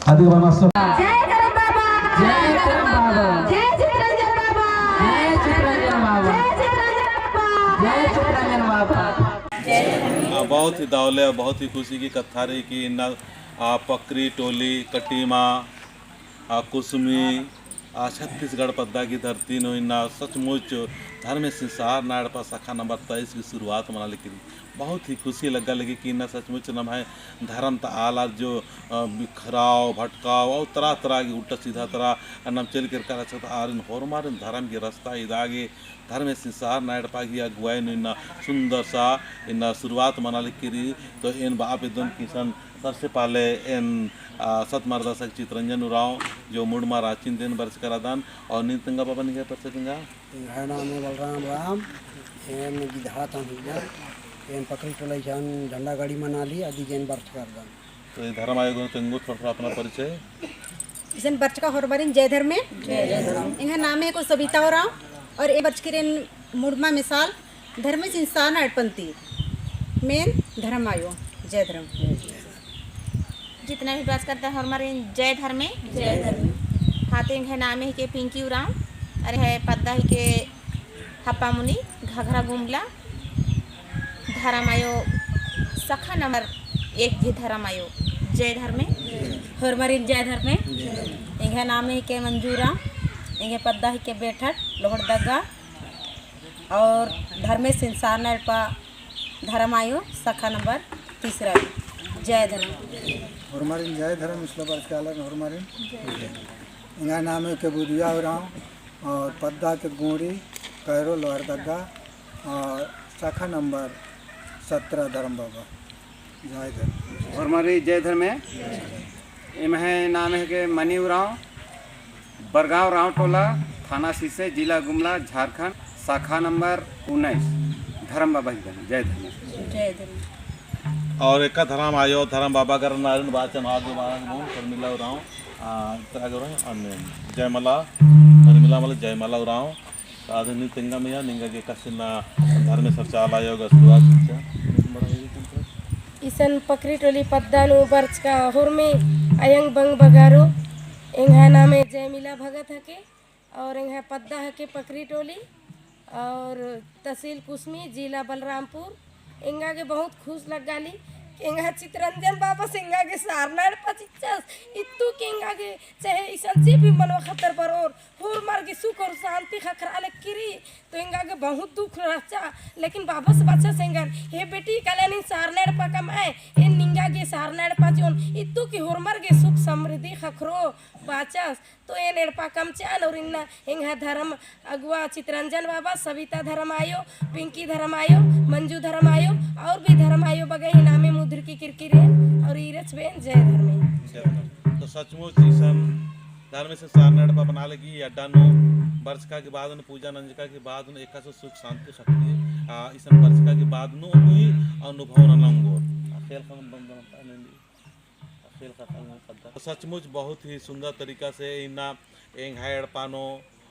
अदि बअना सब। जय करम बाबा। जय करम बाबा। जय चितरंजन बाबा। जय चितरंजन बाबा। जय चितरंजन बाबा। जय चितरंजन बाबा। आ, बहुत ही दव ले, बहुत ही खुशी की कत्था रई कि इन्ना, आ, पकरी टोली, कटीमा, आ, कुसमी, आ, छत्तीसगढ़ पद्दा की धरती नू इन्ना सचमुच धर्मेसिन सारना एड़पा शाखा नंबर तेईस की शुरुआत मना लगी। बहुत ही खुशी लग्गा लगी कि इन्ना सचमुच नम्है धर्म ता आलर जो, अ, बिखराव, भटकाव और तरह तरह की उल्टा सीधा तरह नम चल कर कर अच्छा ता आरिन होरमारिन धर्म की रास्ता इदा गे धर्मेसिन सारना एड़पा की अगुवाई नू इन्ना सुंदर सा इन्ना शुरुआत मना लगी रई। तो एन बआ बेद्दन कि इसन सबसे पहले एन, आ, सत मरदासा के चितरंजन उराँव जो मुड़मा राँची नू एन बरचका रअदन। और नीन तेंगा बाबा, निंग्है परिचय तेंगा। एंग्है नामे बलराम उराँव, एन गिदहा ता हूँ हिकदन, एन पकरी टोला इसन झंडा गाड़ी मना ली, अदिगे एन बरचका रअदन। तो ई धर्म आयो गे तेंगो थोड़ा थोड़ा अपना परिचय। इसन बरचका होरमारिन जय धर्मे। जय धर्मे। एंग्है नामे को सबिता उराँव और एन बरचकी रअन मुड़मा मिसाल धर्मेसिन सारना एड़पन्ती। मेन धर्म आयो, जय धर्म। जितना भी बरचका रअदन होरमारिन जय धर्मे। जय धर्मे। हाँ, तो एंग्है नामे हिके पिंकी उराँव, अरे है पद्दा हिके हप्पा मुनी घाघरा गुमला। धर्म आयो शाखा नंबर एक गही धर्म आयो जय धर्मे। होरमारिन जय धर्मे। एंग्है नामे हिके मंजू उराँव, एंग्है पद्दा हिके बेठट लोहरदगा। और धर्मेसिन सारना एड़पा धर्म आयो शाखा नंबर तीसरा। जय धर्म। होरमारिन जय धर्म, इसला बरचका आलर होरमारिन। एंग्है नामे हिके बुधुया उराँव और पद्दा हिके गोंड़ी, कैरो लोहरदगा और शाखा नंबर सत्रह धर्म बाबा। जय धर्म। होरमारिन जय धर्मे। एम्है नामे हिके मनी उराँव, बरगाँव राँव टोला, थाना सिसई, जिला गुमला, झारखंड, शाखा नंबर उन्नीस, धर्म बाबा हिकदन। जय धर्म। जय धर्म। और एका धर्म आयो, धर्म बाबा गर नारिन बाचन आगे बाचन बहुत शर्मिला उराँव, आ, इतरा गर अन्य जयमाला, शर्मिला मला जयमाला उराँव। आदि नीन तेंगा मइया, निंगा गे एकासे इन्ना धर्मेस चाला आयो गा शुरुआत चिच्चा। इसन पकरी टोली पद्दा नू बरचका होरमी अयंग बंग बगारो। एंग्है नामे जयमिला भगत हिके और एंग्है पद्दा हिके पकरी टोली और तहसील कुसमी, जिला बलरामपुर। एंगा गे बहुत खुश लग्गा ली कि एंगा चितरंजन बाबस एंगा गे सारना एड़पा चिच्चस। इत्तु कि एंगा गे चाहे इसन जे भी मनवा खतर बरोर होरमर गे सुख और शांति ख़क्खरा लगी रई, तो एंगा गे बहुत दुख रहचा। लेकिन बाबस बाचस एंगन, हे बेटी, काला नीन सारना एड़पा कमआ, एन निंगा गे सारना एड़पा चिओन, इत्तु कि होरमर गे सुख समृद्धि ख़क्खरो बाचस। तो एन एड़पा कमचन और इन्ना एंग्है धर्म अगुवा चितरंजन बाबा, सविता धर्म आयो, पिंकी धर्म आयो, मंजू धर्म आयो और भी धर्म आयो बग्गे ही नामे मुद्रकी किरकिरेन और ईरच बेन जय धर्मे। तो सचमुच इसन धर्मेसिन सारना एड़पा बना लगी अड्डा नू बरचका के बाद नू, पूजा नंजका के बाद नू एकासे सुख शांति शक्ति, आ, इसन बरचका के बाद नू भी अनुभव नना ओंगोर। आ, खेल खन बंद बनता है, नहीं? आ, खेल खन बंद बनता। सचमुच बहुत ही सुंदर तरीका से इन्ना एंग्है एड़पा नू,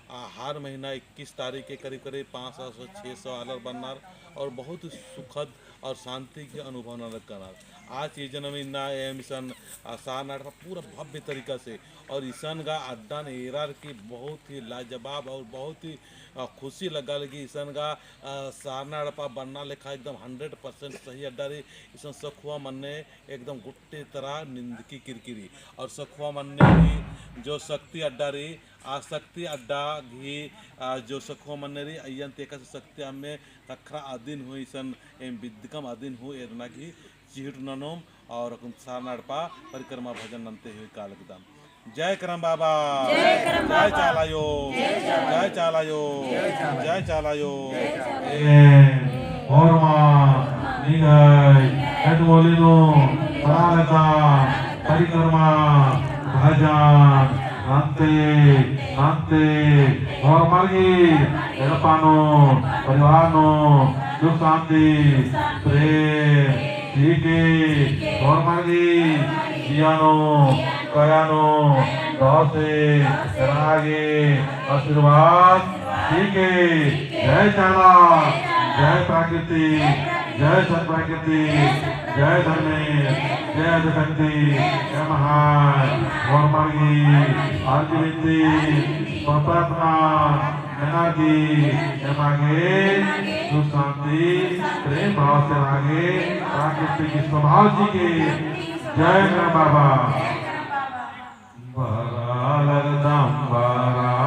आ, हर महीना इक्कीस तारीख के करीब करीब पाँच सौ से छः सौ आलर बन्नर और बहुत ही सुखद और शांति के अनुभव नना लगनर। आज ई जनम इन्ना एम इसन, आ, सारना एड़पा पूरा भव्य तरीका से और इसन गा अड्डन एरर की बहुत ही लाजवाब और बहुत ही, आ, खुशी लग्गा लगी। इसन गा, आ, सारना एड़पा बन्ना लेखा एकदम hundred percent सही अड्डा रई। इसन सखुआ मन्ने एकदम गुट्टे तरह निंदकी किरकिरी और सखुआ मन्ने ही जो शक्ति अड्डा रई, आ शक्ति अड्डा गही, आ, जो सखुआ मन्ने रई, अइय्यन ती एकासे शक्ति अम्मे ख़क्खरा अदिन हूँ इसन एम बिद्दकम अदिन हूँ एरना गही चिहुट ननोम और अक्कुन सारना एड़पा परिक्रमा भजन नन्ते हुई काल एकदम। जय करम बाबा। जय करम बाबा। जय चाला आयो। जय चाला आयो। जय चाला आयो। जय चाला आयो। जय चाला आयो। ए, होरमा, निंग्है, एत बोली नू, परालता, परिक्रमा, भजन, नन्ते, नन्ते, होरमर गही, एड़पा नू, परिवार नू, सुख शांति, प्रेम, चिके, होरमर गही, जिया नू, कया नू, दौसे, रागे, आशीर्वाद, ठीक है, जय चाला, जय प्राकृतिक, जय सत प्राकृतिक, जय धर्मेस, जय आदिशक्ति, जय महान, होरमर गही, आरती बिनती, प्रार्थना, एनर्जी, एमा गे, सुख शांति, प्रेम भाव से रागे, प्राकृतिक स्वभाव चिके, जय करम बाबा। बरा लगदम बरा।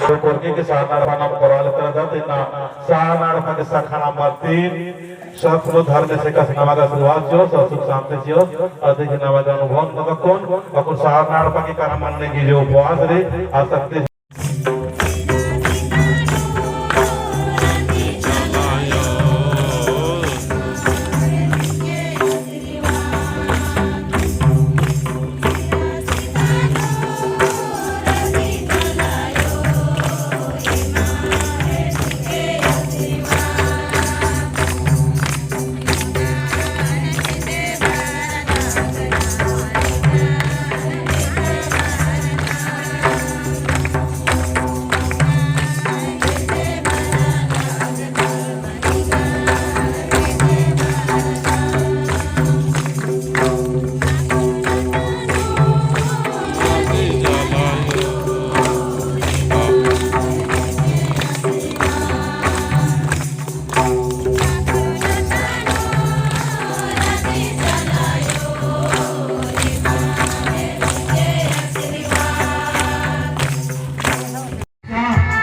तो कोरकी के सरना एड़पा नाम कोरआ लगी रअदत, इन्ना सरना एड़पा के शाखा नंबर तीन, सतगुरु धर्मेस एकासे नमा गे आशीर्वाद चिओस, सुख शांति चिओस, अदिगे नमा गे अनुभव नू अक्कुन, अक्कुन सरना एड़पा के करम मन्ने की जो उपवास रई, आ शक्ति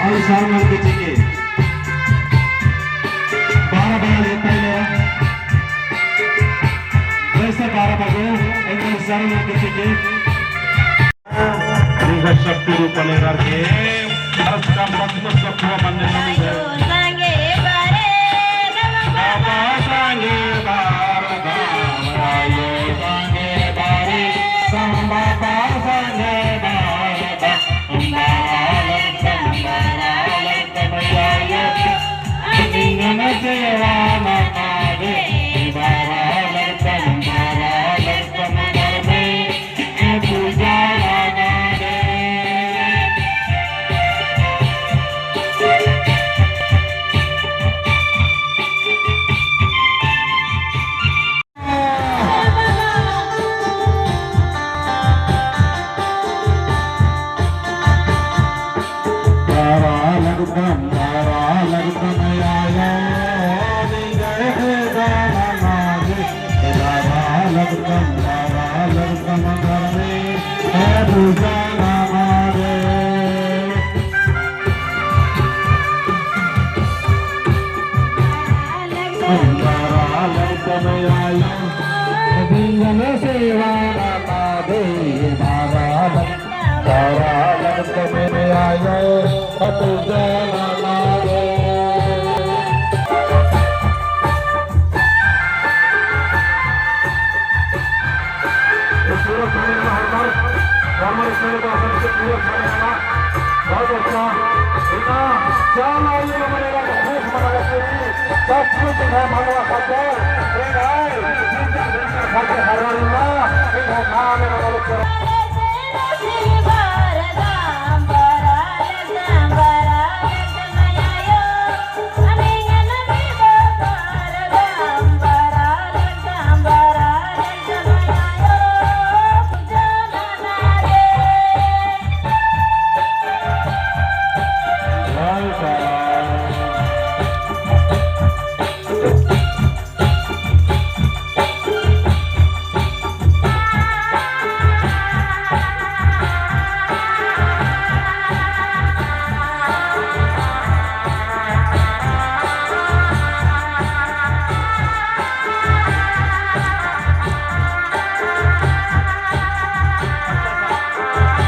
और सामने के चिके बारह बजे लेता है मेरा। जैसे बारह बजे एकदम सामने के चिके। निंगा शक्ति रूपने रखे। अस काम पति को सब हुआ बनने लगी है। बाबा संगे बारह बाबा संगे बारह बाबा संगे बारह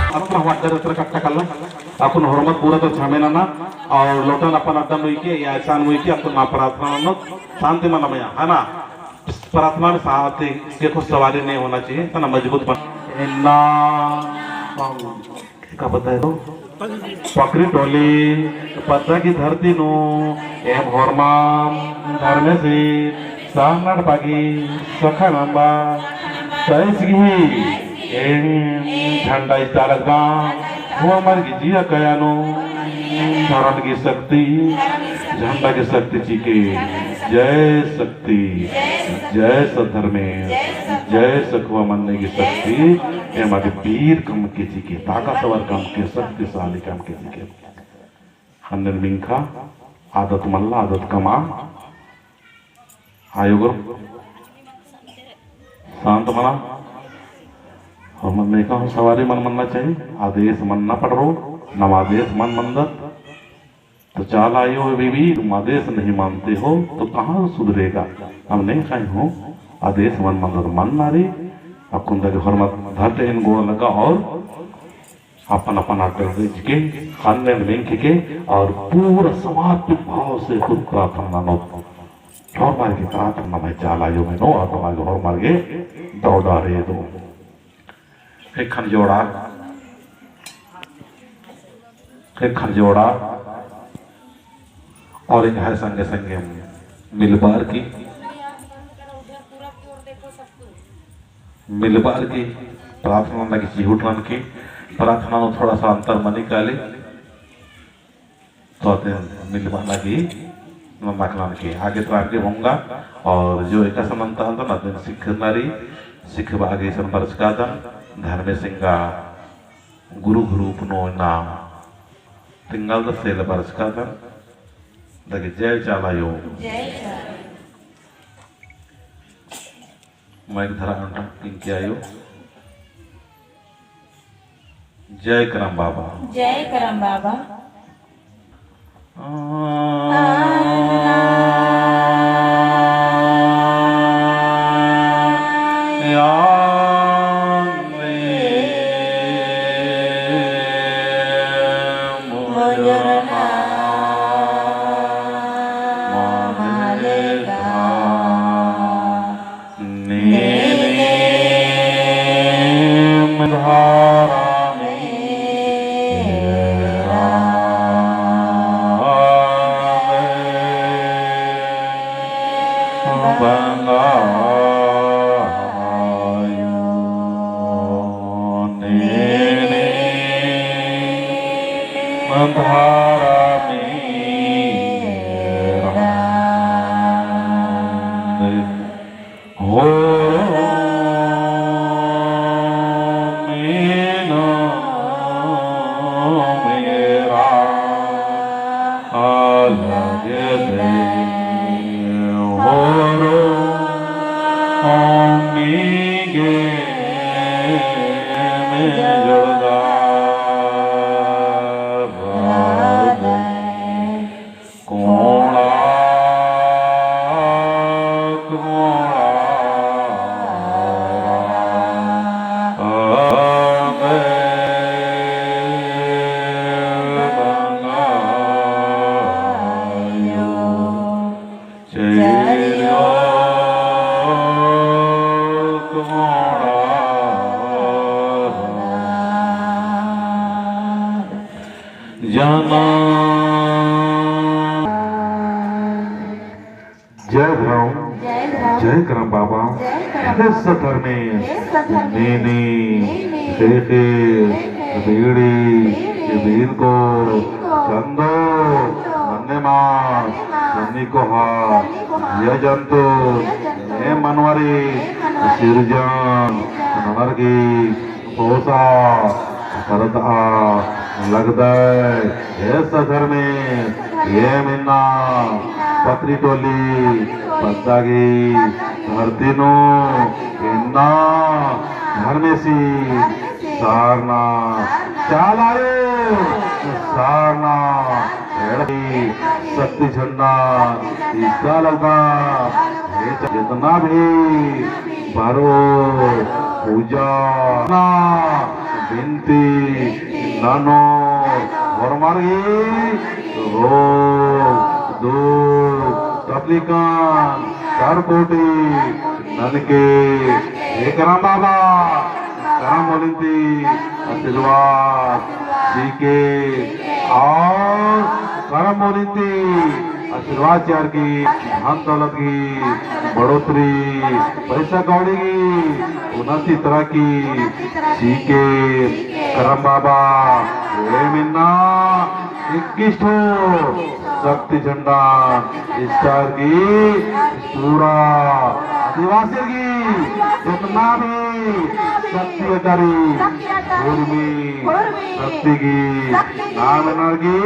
अक्कुन हमार दर उतर कट्टा कल्ला, अक्कुन होरमत पूरा तो छामे नना, और लोटन अपन अड्डा मुइके, या एहसान मुइके, अक्कुन मा प्रार्थना ननो, शांति मना मया, है ना? प्रार्थना में शांति के कुछ सवारी नहीं होना चाहिए, है ना? मजबूत बन-, इन्ना, का बताए हो? पकरी टोली, पद्दा की धरती नू, एम होरमाम, धर्मेसी, सरना एड़पा की, शाखा नंबर, तैस गही, एम झंडा इजता लगदम, हुआ मर की जिया कया नू, धरम की शक्ति, झंडा की शक्ति चिके, जय शक्ति। जय सत धर्मेस, जय सत धर्मेस। जय सखुआ मन्ने की शक्ति, एम अदी वीर कमके चिके, ताकतवर कमके, शक्तिशाली कमके चिके। अन्नेन मिंखा, आदत मल्ला, आदत कमआ। आयो गुरु, शांत मना। और मन में कहूँ सवारी मन मन्ना चाहिए, आदेश मन्ना पड़रो, नम आदेश मन मंदत। तो चाला आयो बीबी, तुम आदेश नहीं मानते हो, तो कहाँ सुधरेगा? हम नहीं खाए हो, आदेश मन मंदत, मन नारी, अक्कुन दगे होरमत धरते इन गोड़ लगा और अपन अपन आदर रिझके, अन्नेन मिंखके और पूरा समर्पित भाव से खुद प्रार्थना ननोत। होरमर गे प्रार्थना में चाला आयो मेनो, और होरमर गे, होरमर गे दौड़ा रे दो। एक खन जोड़ा, एक खन जोड़ा, और एक है संगे संगे मिलबार की। मिलबार की प्रार्थना लगी चिहुट ननके, प्रार्थना में थोड़ा सा अंतर मनी काली, तो अतन मिलबा लगी नमक ननके। आगे तो आगे होंगा, और जो एकासे नन्ता तो अतन सिखना रई, सिखबा आगे इसन बरचकादन, धर्मेस एंगा गुरु गुरु पुनो नाम, तिंगालदस एला बरचकादन, दगे जय चाला आयो। जय चाला। माइक धरा अंटा पिंकी आयो। जय करम बाबा। जय करम बाबा। नीम धारा मेरा बंगायो। नीम धारा मेरा होरो मीनो मेरा अलग दे। होरो मीगे में जोड़दार राधे। कोड़ा, कोड़ा, अबे बंगायो, चेरियो कोड़ा। जना। जय धर्म। जय धर्म। जय करम बाबा। जय करम बाबा। हे सत धर्मेस। हे सत धर्मेस। नीनी, नीनी, ख़ेख़ेल, ख़ेख़ेल, बीड़ी, बीड़ी, बीनको, बीनको, चंदो, चंदो, नन्ने मास, नन्ने मास, नन्नी कोहा, नन्नी कोहा, जिया जंतु, जिया जंतु, ए मनवारी, ए मनवारी, सिरजन, सिरजन, ननर की, पोसा करदआ लगदय। हे सत धर्मेस, एम इन्ना पतरी टोली पद्दा गही धरती नू इन्ना धर्मेसी सारना चाला आयो, सारना एड़पी शक्ति झंडा इजता लगदम। हे जितना भी बरओ पूजा ना बिनती ननो होरमर गही रोग दुख तकलीफन सरपोटी ननके हे करम बाबा करम ओलिन्ती आशीर्वाद चिके और करम ओलिन्ती आशीर्वाद चिअर की धन दौलत की बढ़ोतरी, पैसा कौड़ी की उन्नति तरक्की चिके करम बाबा। एम इन्ना इक्कीस ठो शक्ति झंडा इजतार की पूरा आदिवासी की जितना भी शक्ति अटारी उर्मी शक्ति की नाम एन्नर की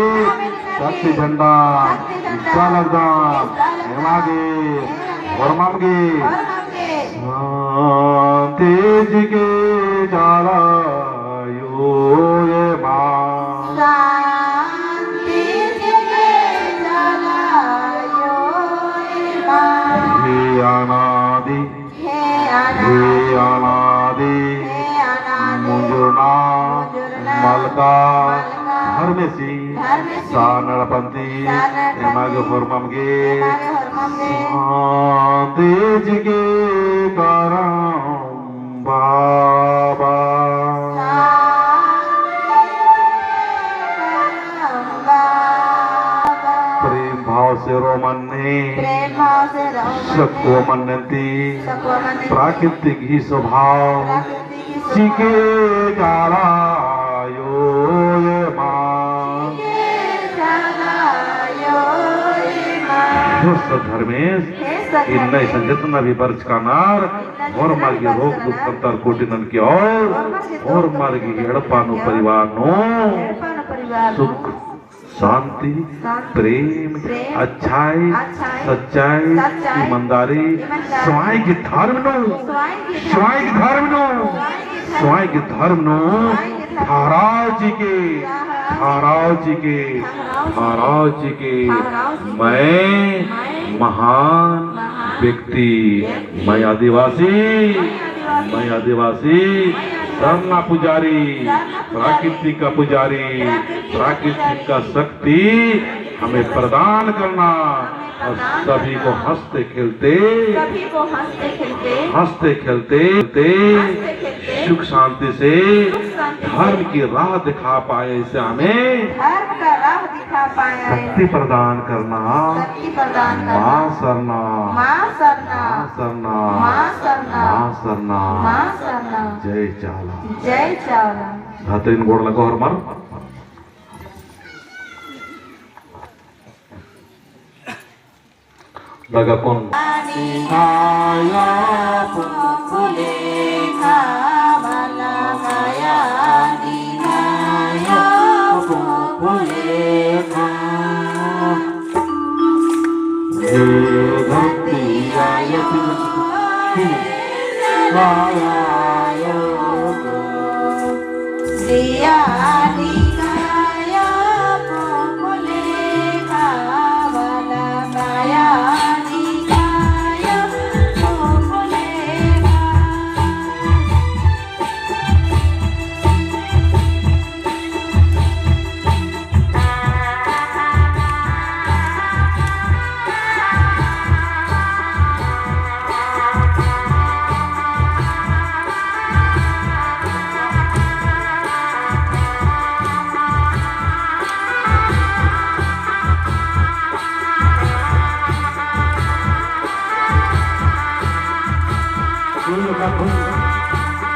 शक्ति झंडा, शक्ति झंडा, इस्ता लगदम, इस्ता लगदम, एमा गे, एमा गे, होरमम गे, होरमम गे। शांति चिके चाला आयो एमा। शांति चिके चाला आयो एमा। हे अनादि, हे अनादि, हे अनादि, मुंजुरना, मुंजुरना, मलका, मलका, धर्मेसी, धर्मेसी, सार नड़पन्ती, सार नड़पन्ती, एमा गे होरमम गे, एमा गे होरमम गे, शांति चिके करम बाबा। शांति चिके करम बाबा। प्रेम भाव से रो मन्ने, प्रेम भाव से रो मन्ने, सकुआ मन्ने ती, सकुआ मन्ने ती, प्राकृतिक ही स्वभाव, प्राकृतिक ही स्वभाव, चिके चाला आयो एमा। चिके चाला आयो एमा। हे सत धर्मेस, हे सत धर्मेस, इन्ना इसन जतना भी बरचका रअनर, इन्ना जतना भी बरचका रअनर, होरमर गे रोग दुख अंतर कोटिनन की ओर, होरमर गे एड़पा नू परिवार नू, एड़पा नू परिवार नू, सुख शांति, शांति, प्रेम, प्रेम, अच्छाई, अच्छाई, सच्चाई, सच्चाई, ईमानदारी, ईमानदारी, स्वाई गही धर्म नू, स्वाई गही धर्म नू, स्वाई गही धर्म नू, स्वाई गही धर्म नू, स्वाई गही धर्म नू, ठहराव चिके, ठहराव चिके, ठहराव चिके, ठहराव चिके, ठहराव चिके, मैं, मैं, महान, महान, व्यक्ति, व्यक्ति, मैं आदिवासी, मैं आदिवासी, मैं आदिवासी, मैं आदिवासी, सरना पुजारी, सरना पुजारी, प्राकृतिक का पुजारी, प्राकृतिक का पुजारी, प्राकृतिक का शक्ति हमें प्रदान करना और सभी को हंसते खेलते, सभी को हंसते खेलते, हंसते खेलते, हंसते खेलते, सुख शांति से, सुख शांति से, धर्म की राह दिखा पाए, ऐसे हमें धर्म का राह दिखा पाए, शक्ति प्रदान करना, शक्ति प्रदान करना, माँ सरना, माँ सरना, माँ सरना, माँ सरना, माँ सरना, माँ सरना। जय चाला। जय चाला। धातरीन गोड़ लगो होरमर। दगा कौन?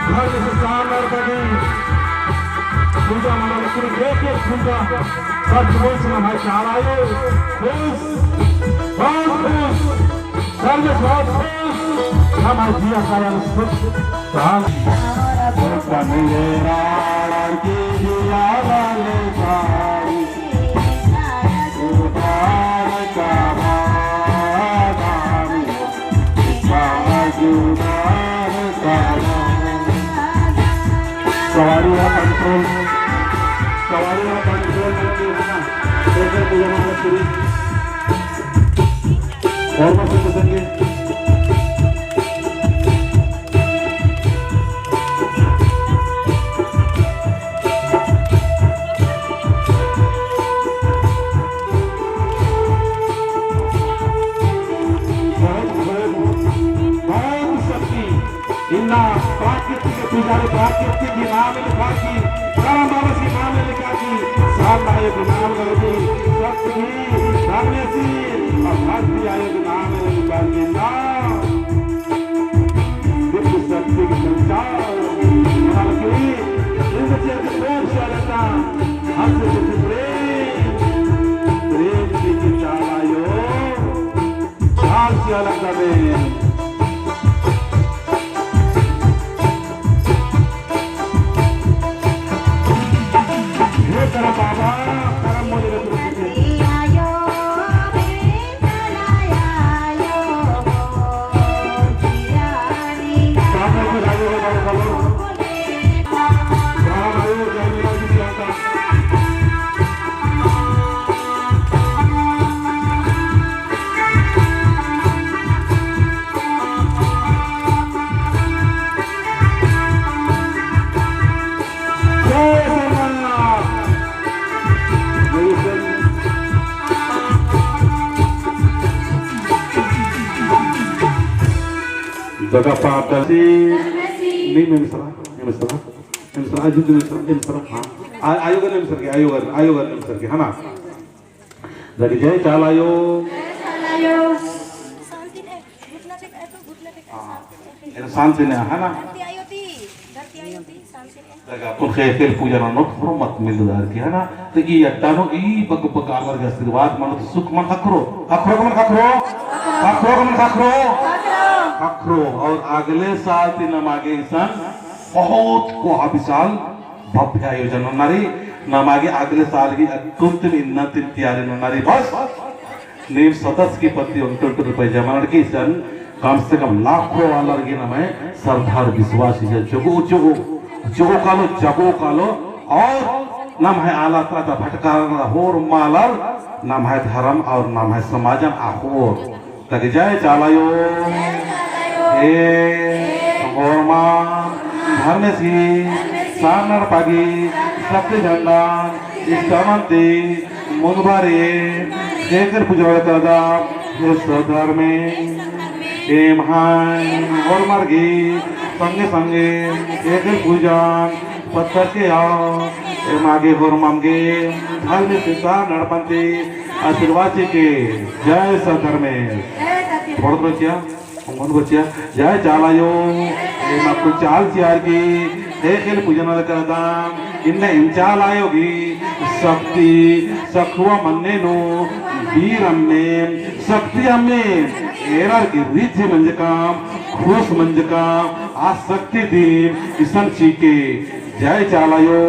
घर में से शाम और बड़ी पूजा मना लेकिन एक एक पूजा सब बोल से हमारे चार आए खुश, बहुत खुश। सर्व स्वास्थ्य, हम जिया सारा सुख, शांति। सवारी है कंट्रोल, सवारी है कंट्रोल करके है ना, लेकर के जमा मत करिए। और मत सुन सकेंगे। बहुत, बहुत, बहुत शक्ति। इन्ना प्राकृतिक पुजारी, प्राकृतिक ही नाम लिखा की, करम बाबा की नाम लिखा की, सामना एक नाम लगी, शक्ति, धर्मेसी, और भक्ति आयोग नाम लिखा की ना। दिव्य शक्ति की संचार, बल्कि इंद्र से भी प्रेम से रहता, हंस से भी प्रेम, प्रेम की चाला आयो। चार सिया लगता बे। हे करम बाबा, करम मोदी रे तुलसी के। जगह पाप दसी। नीम एमसरा, एमसरा, एमसरा, अजु एमसरा, एमसरा, हाँ। आ-, आयो गर एमसर के, आयो गर, आयो गर एमसर के, है ना? जग जय चाला आयो। जय चाला आयो। हाँ, एन शांति ने, है ना? धरती आयो ती, धरती आयो ती, शांति ने। तगा अक्कुन ख़ेख़ेल पूजा ननोत होरमत मिलदर की, है ना? तो ई अड्डा नू ई बग्गे बग्गे आलर गे आशीर्वाद मनो तो सुख मनो ख़क्खरो। ख़क्खरो का मनो ख़क्खरो? ख़क्खरो का मनो ख़क्खरो? ख़क्खरो। और अगले साल ती नमा गे इसन बहुत कोहा विशाल भव्य आयोजन नना रई। नमा गे अगले साल गही अक्कुन तिम इन्ना तिम तैयारी नना रई बस। नीम सदस्य की प्रति ओन्टे ओन्टे रुपया जमा ननकी इसन कम से कम लाखों आलर गे नम्है सरधार विश्वास इजा जोगो जोगो, जोगो कालो, जगो कालो और नम्है आला ता भटकारर होरमर आलर नम्है धर्म और नम्है समाजन अख़ोर। तगा जय चाला आयो। ए होरमा धर्मेसी सानर पागी शक्ति झंडा इस्तामंती मुनबारे ख़ेख़ेल पूजा वाला कदा। ए सधर्मे एम्है होरमर गे संगे संगे ख़ेख़ेल पूजा पत्थर के आओ। एमा गे होरमम गे धर्मेसी सानर पांती आशीर्वाद चिके। जय सधर्मेस। बहुत बचिया, बहुत बचिया। जय चाला आयो। एमा कुछ चाल चिअर की ख़ेख़ेल पूजा नना कदा। इन्ना एम चाला आयो गही शक्ति सखुवा मन्ने नू बीर अम्मे शक्ति अम्मे एरर की रिझ मंजकम, खुश मंजकम, आ शक्ति दिम इसन चिके। जय चाला आयो।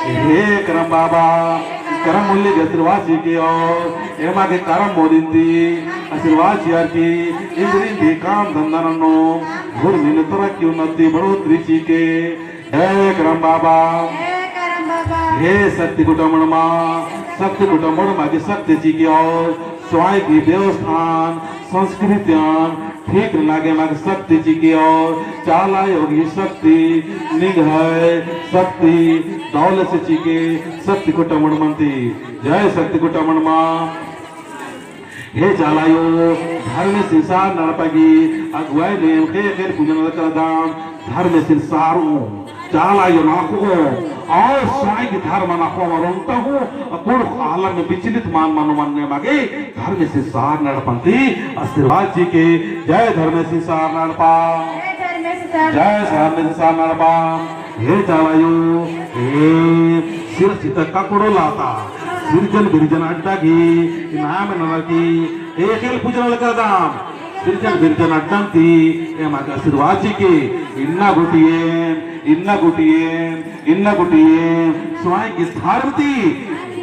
हे करम बाबा, करम मुल्ली गे आशीर्वाद चिके और एमा गे करम मोरिन ती आशीर्वाद चिअर की इन्द्रिन भी काम धंधा नन्नो, भोर मिनतरा की उन्नति बढ़ोतरी चिके। हे करम बाबा, हे करम बाबा। हे शक्ति कुटमड़मा, शक्ति कुटमड़मा गे शक्ति चिके और स्वाई की देवस्थान, संस्कृतियान ठीक नना गे एमा गे शक्ति चिके और चाला आयो गही शक्ति, निंग्है शक्ति, दौलत से चिके शक्ति कुटमड़मन ती। जय शक्ति कुटमड़मा। हे चाला आयो, धर्मेसी सानर पागी अगुवाई नू एम ख़ेख़ेल पूजा नना कदा। धर्मेसी सारो चाला आयो नू अख़ो और स्वाई गही धर्मन अख़ो और ओन्टा हूँ कुँड़ुख़ आलर नू विचलित मल मनो मन्ने एमा गे धर्मेसी सानर पांती आशीर्वाद चिके। जय धर्मेसी सानर पा। जय धर्मेसी सानर पा। हे चाला आयो, हे सिरसिता ककड़ो लाता, सिरजन बिरजन अड्डा गही नाम ननर की ख़ेख़ेल पूजा नना कदा। सिरजन बिरजन अड्डन ती एमा गे आशीर्वाद चिके। इन्ना गूटी एम, इन्ना गूटी एम, इन्ना गूटी एम स्वाई गही धर्म ती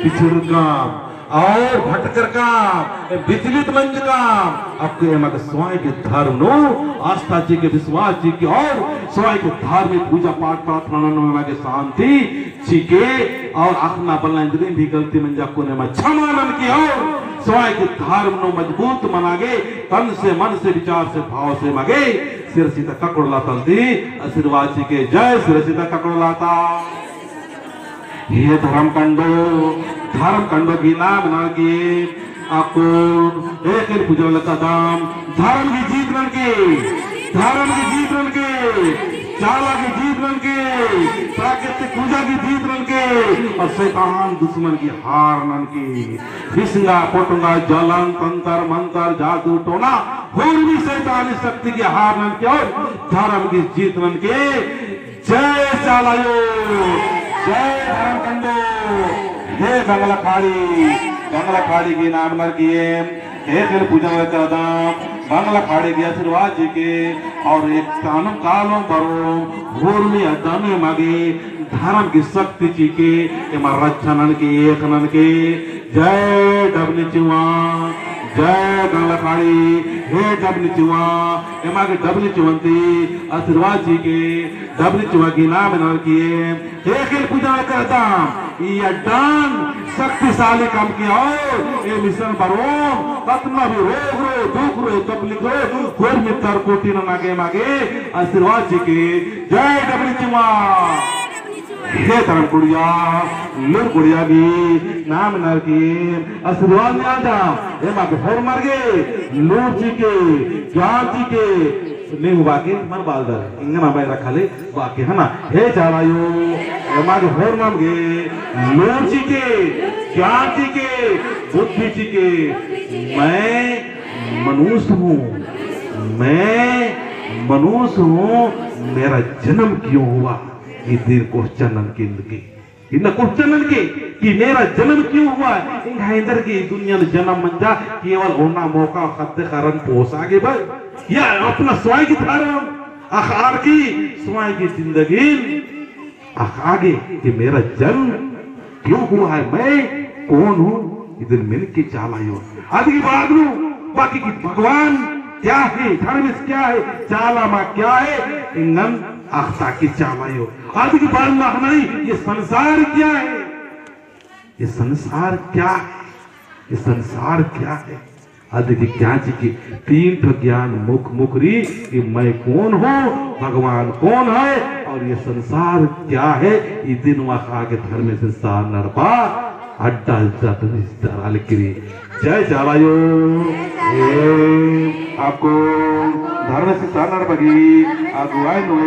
पिछड़रकम और भटकरकम, विचलित मंजकम, अक्कु एमा गे स्वाई गही धर्म नू आस्था चिके, विश्वास चिके और स्वाई गही धर्म पूजा पाठ प्रार्थना नू एमा गे शांति चिके और अख़ना बलना इन्द्रिन भी गलती मंजा अक्कुन एमा क्षमा ननके और स्वाई गही धर्म नू मजबूत मना गे तन से, मन से, विचार से, भाव से एमा गे सिरसिता ककड़ो लाता ती आशीर्वाद चिके। जय सिरसिता ककड़ो लाता। हे धर्म कंडो, धर्म कंडो गही नाम ननर की अक्कुन ख़ेख़ेल पूजा नना कदा। धर्म गही जीत ननके, धर्म गही जीत ननके, चाला गही जीत ननके, प्राकृतिक पूजा गही जीत ननके और शैतान दुश्मन गही हार ननके। हिसंगा पोटंगा जलन तंतर मंतर जादू टोना होरमी शैतानी शक्ति गही हार ननके और धर्म गही जीत ननके। जय चाला आयो, जय धर्म कंडो। हे गंगला खाड़ी, गंगला खाड़ी गही नाम ननर की एम ख़ेख़ेल पूजा नना कदा। गंगला खाड़ी गही आशीर्वाद चिके और एकतानु कालोम बरोम होरमी अड्डा नू एमा गे धर्म गही शक्ति चिके, एमा रक्षा ननके, एक ननके। जय डबनी चिवा, जय गंगला खाड़ी। हे डबनी चिवा, एमा गे डबनी चिवन ती आशीर्वाद चिके। डबनी चिवा गही नाम ननर की एम ख़ेख़ेल पूजा नना कदा। ई अड्डन शक्तिशाली कमके और एम इसन बरोम कतना भी रोग रओ, दुख रओ, तकलीफ रओ, होरमी तरकोटी नना गे एमा गे आशीर्वाद चिके। जय डबनी चिवा। हे धर्म कुड़िया, लूर कुड़िया गही नाम ननर की आशीर्वाद नेआलदम। एमा गे होरमर गे लूर चिके, ज्ञान चिके, ने हूँ बाके मन बालदर, इंगन अबे रखा ले बाके है ना। हे चालायो, एमा गे होरमम गे, लूर चिके, ज्ञान चिके, बुद्धि चिके, मैं मनुष्य हूँ, मैं मनुष्य हूँ, मेरा जन्म क्यों हुआ? इदिन question ननके इन्दके। इन्ना question ननके कि मेरा जन्म क्यों हुआ? एंग्है एन्देरगे ई दुनिया नू जन्म मंजा, केवल ओना मोख़ा ख़द्द ख़र्रन पोसा गे बस? या अपना स्वयं की धर्म अख़ार की स्वयं की जिंदगी अख़ा गे कि मेरा जन्म क्यों हुआ है, मैं कौन हूँ? इदिन मेनके चालायो। अदि की बाद नू बाकी कि भगवान क्या है, धर्मेस क्या है, चाला मा क्या है, एंगन अख़ता की चालायो। अदि की बाद नू अख़ना ही, ये संसार क्या है? ये संसार क्या है? ये संसार क्या है? अदि की क्या चिके तीन ठो ज्ञान मुख मुख रई कि मैं कौन हूँ, भगवान कौन है और ये संसार क्या है? इदिन अख़ा गे धर्मेस सरना एड़पा अड्डा जात निस्तार अलकरी। जय चालायो। ए, आपको धर्मेस सरना एड़पा गी अगुवाई नू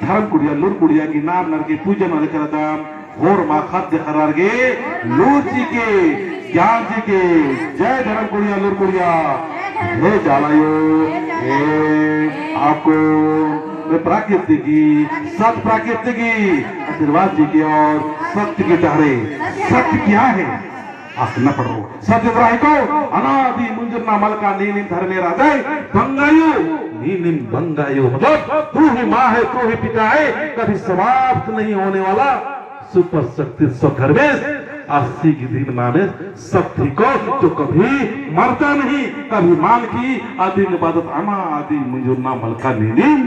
धर्म कुड़िया, लूर कुड़िया गी नाम ननके पूजा ननके रअदम, होरमा ख़द्द ख़र्रर गे लूर चिके, ज्ञान चिके। जय धर्म कुड़िया, लूर कुड़िया। हे चालायो, हे आपको, मैं प्रकृति की, सत प्रकृति की आशीर्वाद चिके और सत्य की डहरे। सत्य क्या है? अख़ना पड़ो। सत्य एन्दरा हिके, अनादि मुंजुरना मलका नीनिम धर्मे रअदय, बंगायो, नीनिम बंगायो। मतलब, तू ही माँ है, तू ही पिता है, कभी समाप्त नहीं होने वाला super शक्ति सत धर्मेस, अस्सी की दिन माने शक्ति को जो कभी मरता नहीं, कभी मान की अदिन बअदत अनादि मुंजुरना मलका नीनिम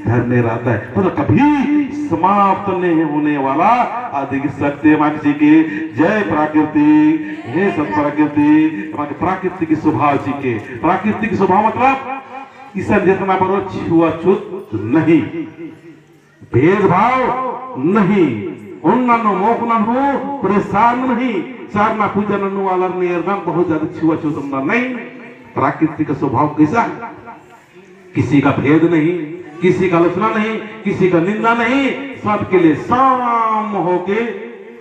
धर्मे रअदय, मतलब कभी समाप्त नहीं होने वाला अदि की शक्ति एमा गे चिके। जय प्राकृतिक, हे सत प्राकृतिक, एमा गे प्राकृतिक की स्वभाव चिके। प्राकृतिक की स्वभाव मतलब इसन जेतना बरो छुआछूत नहीं, भेदभाव नहीं, ओन्ना नू मोख़ना हूँ परेशान नहीं, सरना पूजा ननू आलर ने एरदम बहुत ज्यादा छुआछूत ओन्ना नहीं। प्राकृतिक का स्वभाव कैसा? किसी का भेद नहीं, किसी का आलोचना नहीं, किसी का निंदा नहीं, सबके लिए सम होके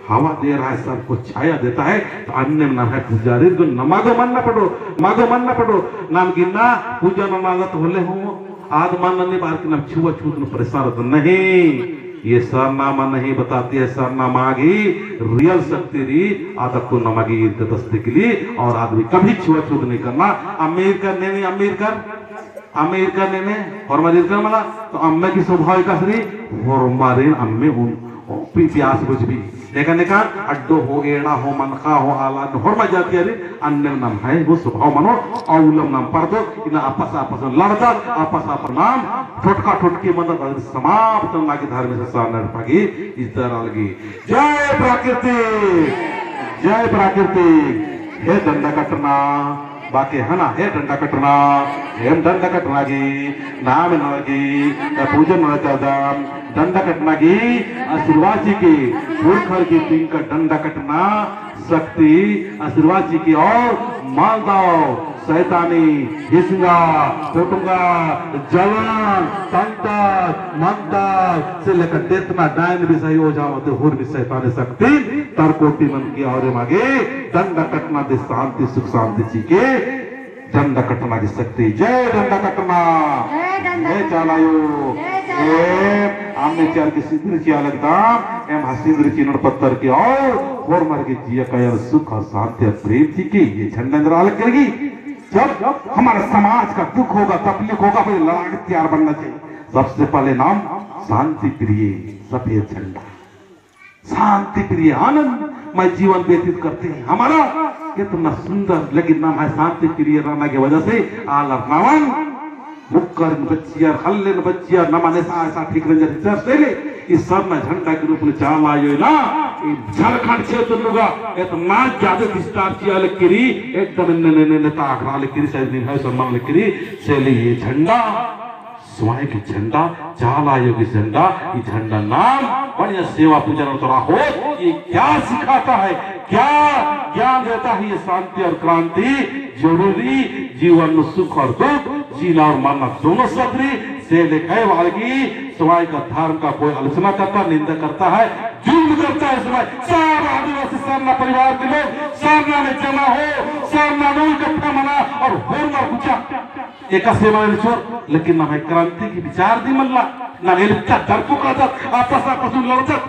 हवा दे रहा है, सबको छाया देता है। तो अन्नेम नम्है पुजारी जो नमा गो मन्ना पड़ो, नमा गो मन्ना पड़ो, नाम गे इन्ना पूजा नना आलर होले हूँ, आद मन्ना नहीं बअर की नाम छुआछूत नू परेशान रअदत नहीं। ये सरना मा नहीं बताती है, सरना मा गी real शक्ति रई, आद अक्कु नमा गे ईरकदस दिखली, और आदमी कभी छुआछूत नहीं करना। अम्म ईरकर ने नहीं, अम्म ईरकर, अम्म ईरकर ने नहीं, होरमर ईरकर मला, तो अम्म की स्वभाव एकासे रई, होरमारिन अम्म उन, पि-, प्यास बुझबी। नेका नेका अड्डो हो, एड़ा हो, मनखा हो, आला हो, होरमा जातिया रई, अन्नेम नम्है हूँ स्वभाव मनो, अउलम नाम परदो, इन्ना आपस आपस लड़दत, आपस आपस नाम ठोटका ठोटकी मंदत, अदिन समाप्त नना गे धर्मेस सरना एड़पा गी इजतार अलगी। जय प्राकृतिक, जय प्राकृतिक। हे डंडा कट्टना, बाके हना हे डंडा कट्टना, एम डंडा कट्टना गी नाम नना गी, या पूजन नना चाहदम, डंडा कट्टना गी आशीर्वाद चिके, पुरखर गी तिंका डंडा कट्टना शक्ति आशीर्वाद चिके और मलदव शैतानी, हिसंगा, पोटुंगा, जलन, तंतर, मंतर से लेकर जेतना डायन बिसाही ओझा मते होर भी शैतानी शक्ति तरकोटी मनके और एमा गे डंडा कट्टना दी शांति सुख शांति चिके। डंडा कट्टना गी शक्ति। जय डंडा कट्टना। जय डंडा जय कट्टना। चालायो। जय चालायो। ए, अम्म चिअर गे सिंदरी चिआ लगदम, एम्है सिंदरी चिअनर पत्तर की और होरमर गे जिया काया सुख और शांति और प्रेम चिके ये झंडा एन्दरा अलग करेगी। जब हमारे समाज का दुख होगा, तकलीफ होगा, फिर लड़ाई तैयार बनना चाहिए। सबसे पहले नाम शांति प्रिय सफेद झंडा। शांति प्रिय आनंदमय जीवन व्यतीत करते हैं। हमारा कितना सुंदर, लेकिन नम्है शांति प्रिय रहना की वजह से आलर नमन मुक्कर बच्चियर, हल्लेन बच्चियर, नमन ऐसा, ऐसा ठीक रंजर हिचर से ले, इस सरना झंडा के रूप में चाला आयो ना, इस झारखंड क्षेत्र नू गा इतना ज्यादा विस्तार चिआ लगी रई, एकदम ने, ने, ने, ने ताकरा लगी रई, शायद निम्है सम्मान लगी रई, से ले ये झंडा स्वयं की झंडा, चाला आयो की झंडा, ई झंडा नाम बढ़िया सेवा पूजन और तोरा हो, ये क्या सिखाता है, क्या ज्ञान देता है, ये शांति और क्रांति जरूरी, जीवन में सुख और दुख चीना और मानना दोनों सत रई, से लेखा है वाला की समाज का धर्म का कोई आलोचना करता, निंदा करता है, जुल्म करता है समाज। सब आदिवासी सरना परिवार के लोग सरना में जमा हो, सरना नू इकट्ठा मना और होरमर गुचा। एकासे मना रिचोर, लेकिन नम्है क्रांति की विचार दी मल्ला, नम्है लिप्ता डरपोक रहचस, आपस आपस में लड़चस।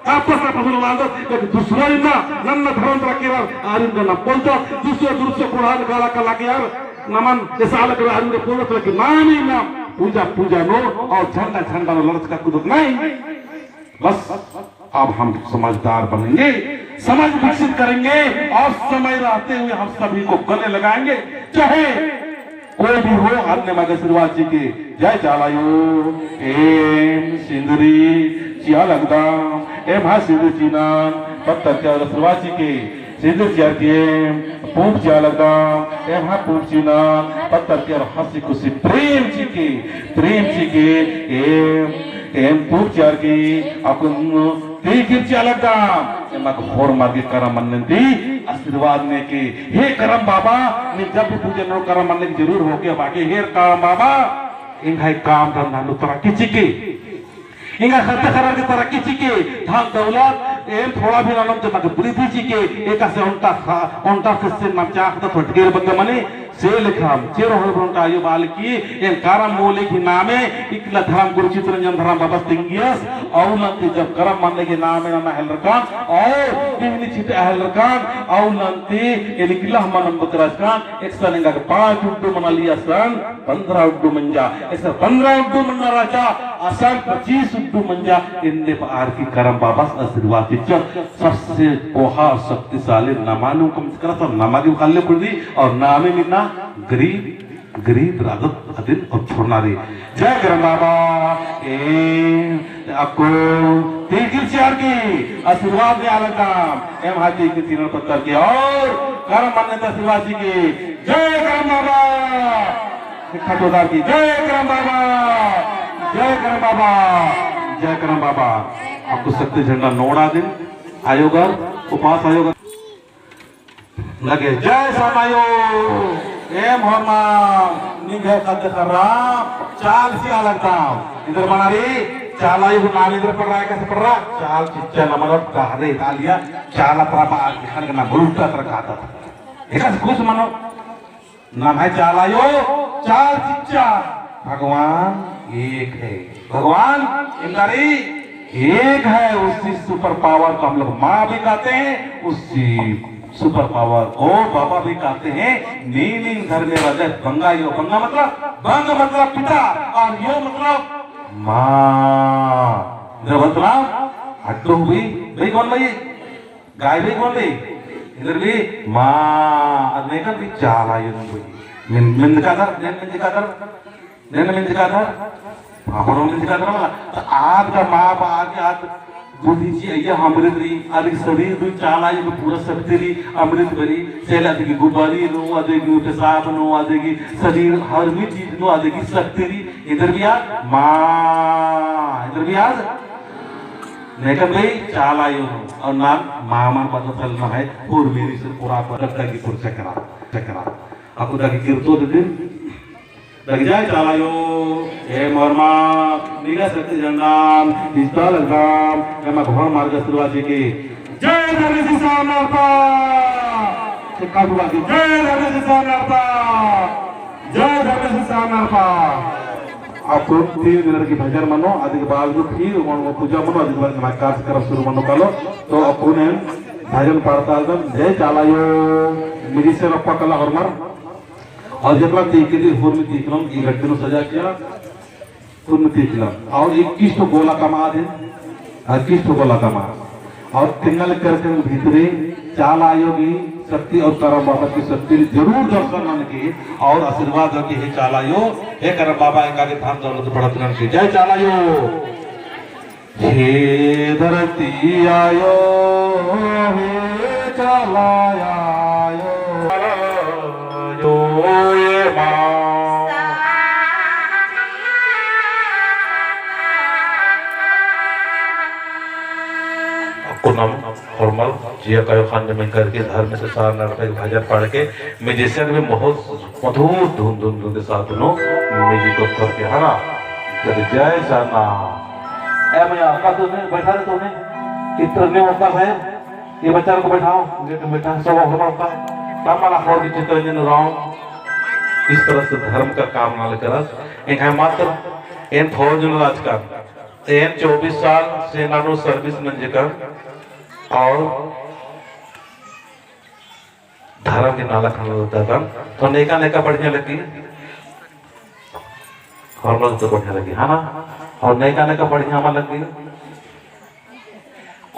आपस आपस में लड़चस, एक दूसरा इन्ना, नन्ना धर्म तरा केरर, आरिन का ना बोलचस, दूसरा दूसरा कुरान काला काला केरर, नमन एसा लग रहा, आरिन बोलचस, लेकिन नाम ही नाम, पूजा पूजा नू, और झंडा झंडा नू लड़चका कूदचका नहीं। बस, अब हम समझदार बनेंगे, समाज विकसित करेंगे, और समय रहते हुए हम सभी को गले लगाएंगे, चाहे कोई भी हो, अन्ने मग आशीर्वाद चिके। जय चाला आयो। एम सिंदरी चिआ लगदम, एम्है सिंदरी चिअनन पत्तर चिआ आशीर्वाद चिके। सिंदरी चिअर की एम पूंप चिआ लगदम, एम्है पूंप चिअनन पत्तर चिआ हंसी खुशी प्रेम चिके, प्रेम चिके। एम, एम पूंप चिअर की अक्कुन तिख़िल चिआ लगदम, एमा होरमर गे करम मन्नन ती आशीर्वाद नेके। हे करम बाबा, नीन जब भी पूजा नू करम मन्ने की जरूर होके बाकी, हे करम बाबा, एंग्है काम धंधा नू तरक्की चिके, एंग्है ख़द्द ख़र्रर गे तरक्की चिके, धन दौलत एम थोड़ा भी ननोम ते मग वृद्धि चिके। एकासे ओन्टा खा-, ओन्टा ख़ेस्स नम चाख़दत तो ढेर बग्गे मनी, से लेखा हम चेरो होरमर ओन्टा आयो बालकी, एन करम मूली की नामे, इकला धर्म गुरु चितरंजन धर्म बाबस तिंगियस, अउलन ती जब करम मन्ने की नामे नना हेलरकन, और बिहनी छिटा हेलरकन, अउलन ती एन इकला मनम बतरचकन, एकसन एंगा गे पाँच उड्डू मना लिया सन, पन्द्रह उड्डू मंजा, एकसन पन्द्रह उड्डू मन्ना रहचा, असन पच्चीस उड्डू मंजा, एन्ने बअर की करम बाबस आशीर्वाद चिच्चर, सबसे कोहा शक्तिशाली नमा नू कम करत, नमा गे खाले कुड़ी और नामे मिन्ना गरीब, गरीब रअदत अदिन और छोड़ना रई। जय करम बाबा, ए, अक्कु तिख़िल चिअर की आशीर्वाद नेआ लगदम, एम्है तिख़िल चिअनर पत्तर की और करम मन्ने ती आशीर्वाद चिके। जय करम बाबा, सिक्खा चौधार की, जय करम बाबा, जय करम बाबा, जय करम बाबा। अक्कु शक्ति झंडा नोड़ा दिन आयोगर, उपास आयोगर। लगे, जय सरना आयो, एम होरमर, निंग्है ख़द्द ख़र्रा, चाल चिआ लगदम। इधर मना रई, चाला आयो नाम इधर पड़रा, एकासे पड़रा, चाल चिच्चा नमन और कहरे, तालिया, चाला तरा बअर की ख़ने का ना उल्टा तरा कादत। एकासे खुश मनो। नम्है चाला आयो चाल चिच्चा, भगवान एक है। भगवान एन्देर एक है, उसी super power को हम लोग माँ भी कहते हैं, उसी super power को बाबा भी कहते हैं। नीन एन धर्मे रअदय बंगा आयो, बंगा मतलब, बंग मतलब पिता, और आयो मतलब माँ। एन्देर मतलब अड्डो भी, भाई कौन भाई? गाय भी कौन दी? एन्देर भी माँ, अद नेकन भी चाला आयो नू भी। मिन-, मिंजकादर, नेन मिंजकादर, नेन मिंजकादर, पापड़ो मिंजकादर मला। तो आद का माँ बअर की आद बुद्धि चिआ अम्रित रई, अदी शरीर नू चाला आयो की पूरा शक्ति रई, अम्रित बरई, से ले अदी की गुबारी नू, अदी की पेशाब नू, अदी की शरीर हर भी चीज नू, अदी की शक्ति रई, एन्देर भी आद माँ, एन्देर भी आद नेकन भाई चाला आयो नू, और नाम मामन पता चलना है, और मेरी से पूरा पर दगी पुर चकरा, चकरा। अक्कु दगी किरतो दे दिन, दगी जय चाला आयो, ए मरमा, निंग्है शक्ति झंडान, इजता लगदम, एमा होरमर गे आशीर्वाद चिके। जय धर्मेस सरना अरपा। सिक्खा चौधार की, जय धर्मेस सरना अरपा। जय धर्मेस सरना अरपा। अक्कुन तीन मिनट की भजन मनो, अदी के बाद में फिर ओन पूजा मनो, अदी के बाद में कार्यक्रम शुरू मनो कालो। तो अक्कुन एन भजन पाड़ता एकदम, जय चाला आयो, मिरी से रप्पा कला होरमर। और जितना तीखी थी, होरमी तीखी रंग, ये गड्ढे में सजा किया, होरमी तीखी रंग। और इक्कीस ठो गोला कमा दे, इक्कीस ठो गोला कमा। और तिंगल करके भीतरे चाला आयो की शक्ति और करम बाबा की शक्ति जरूर दर्शन ननके और आशीर्वाद होके हे चाला आयो, हे करम बाबा एंगा गे धन दौलत बढ़त ननके। जय चाला आयो। हे धरती आयो, हे चाला आयो, जो ये माँ। अक्कुन नाम होरमर जिया कयो खान में करके धर्म से सारना एड़पा के भजन पाड़ के, musician भी बहुत मधुर धुन, धुन, धुन के साथ नो music को कर के, है ना? जय जय सरना। ए मैया, का तूने बैठा रे तूने? इतने मौका है, ये बच्चा को बैठाओ, ये तो बैठा, सब और मौका। तब मला और की चितरंजन राव इस तरह से धर्म का काम ना लेकर आज, एंग्है मात्र एन फौज में राज का, एन चौबीस साल सेना नू service में जेकर, और धर्म के नाला खाना ददन, तो नेका नेका बढ़िया लगी, और लोग तो बढ़िया लगी, है ना? और नेका नेका बढ़िया मा लगी,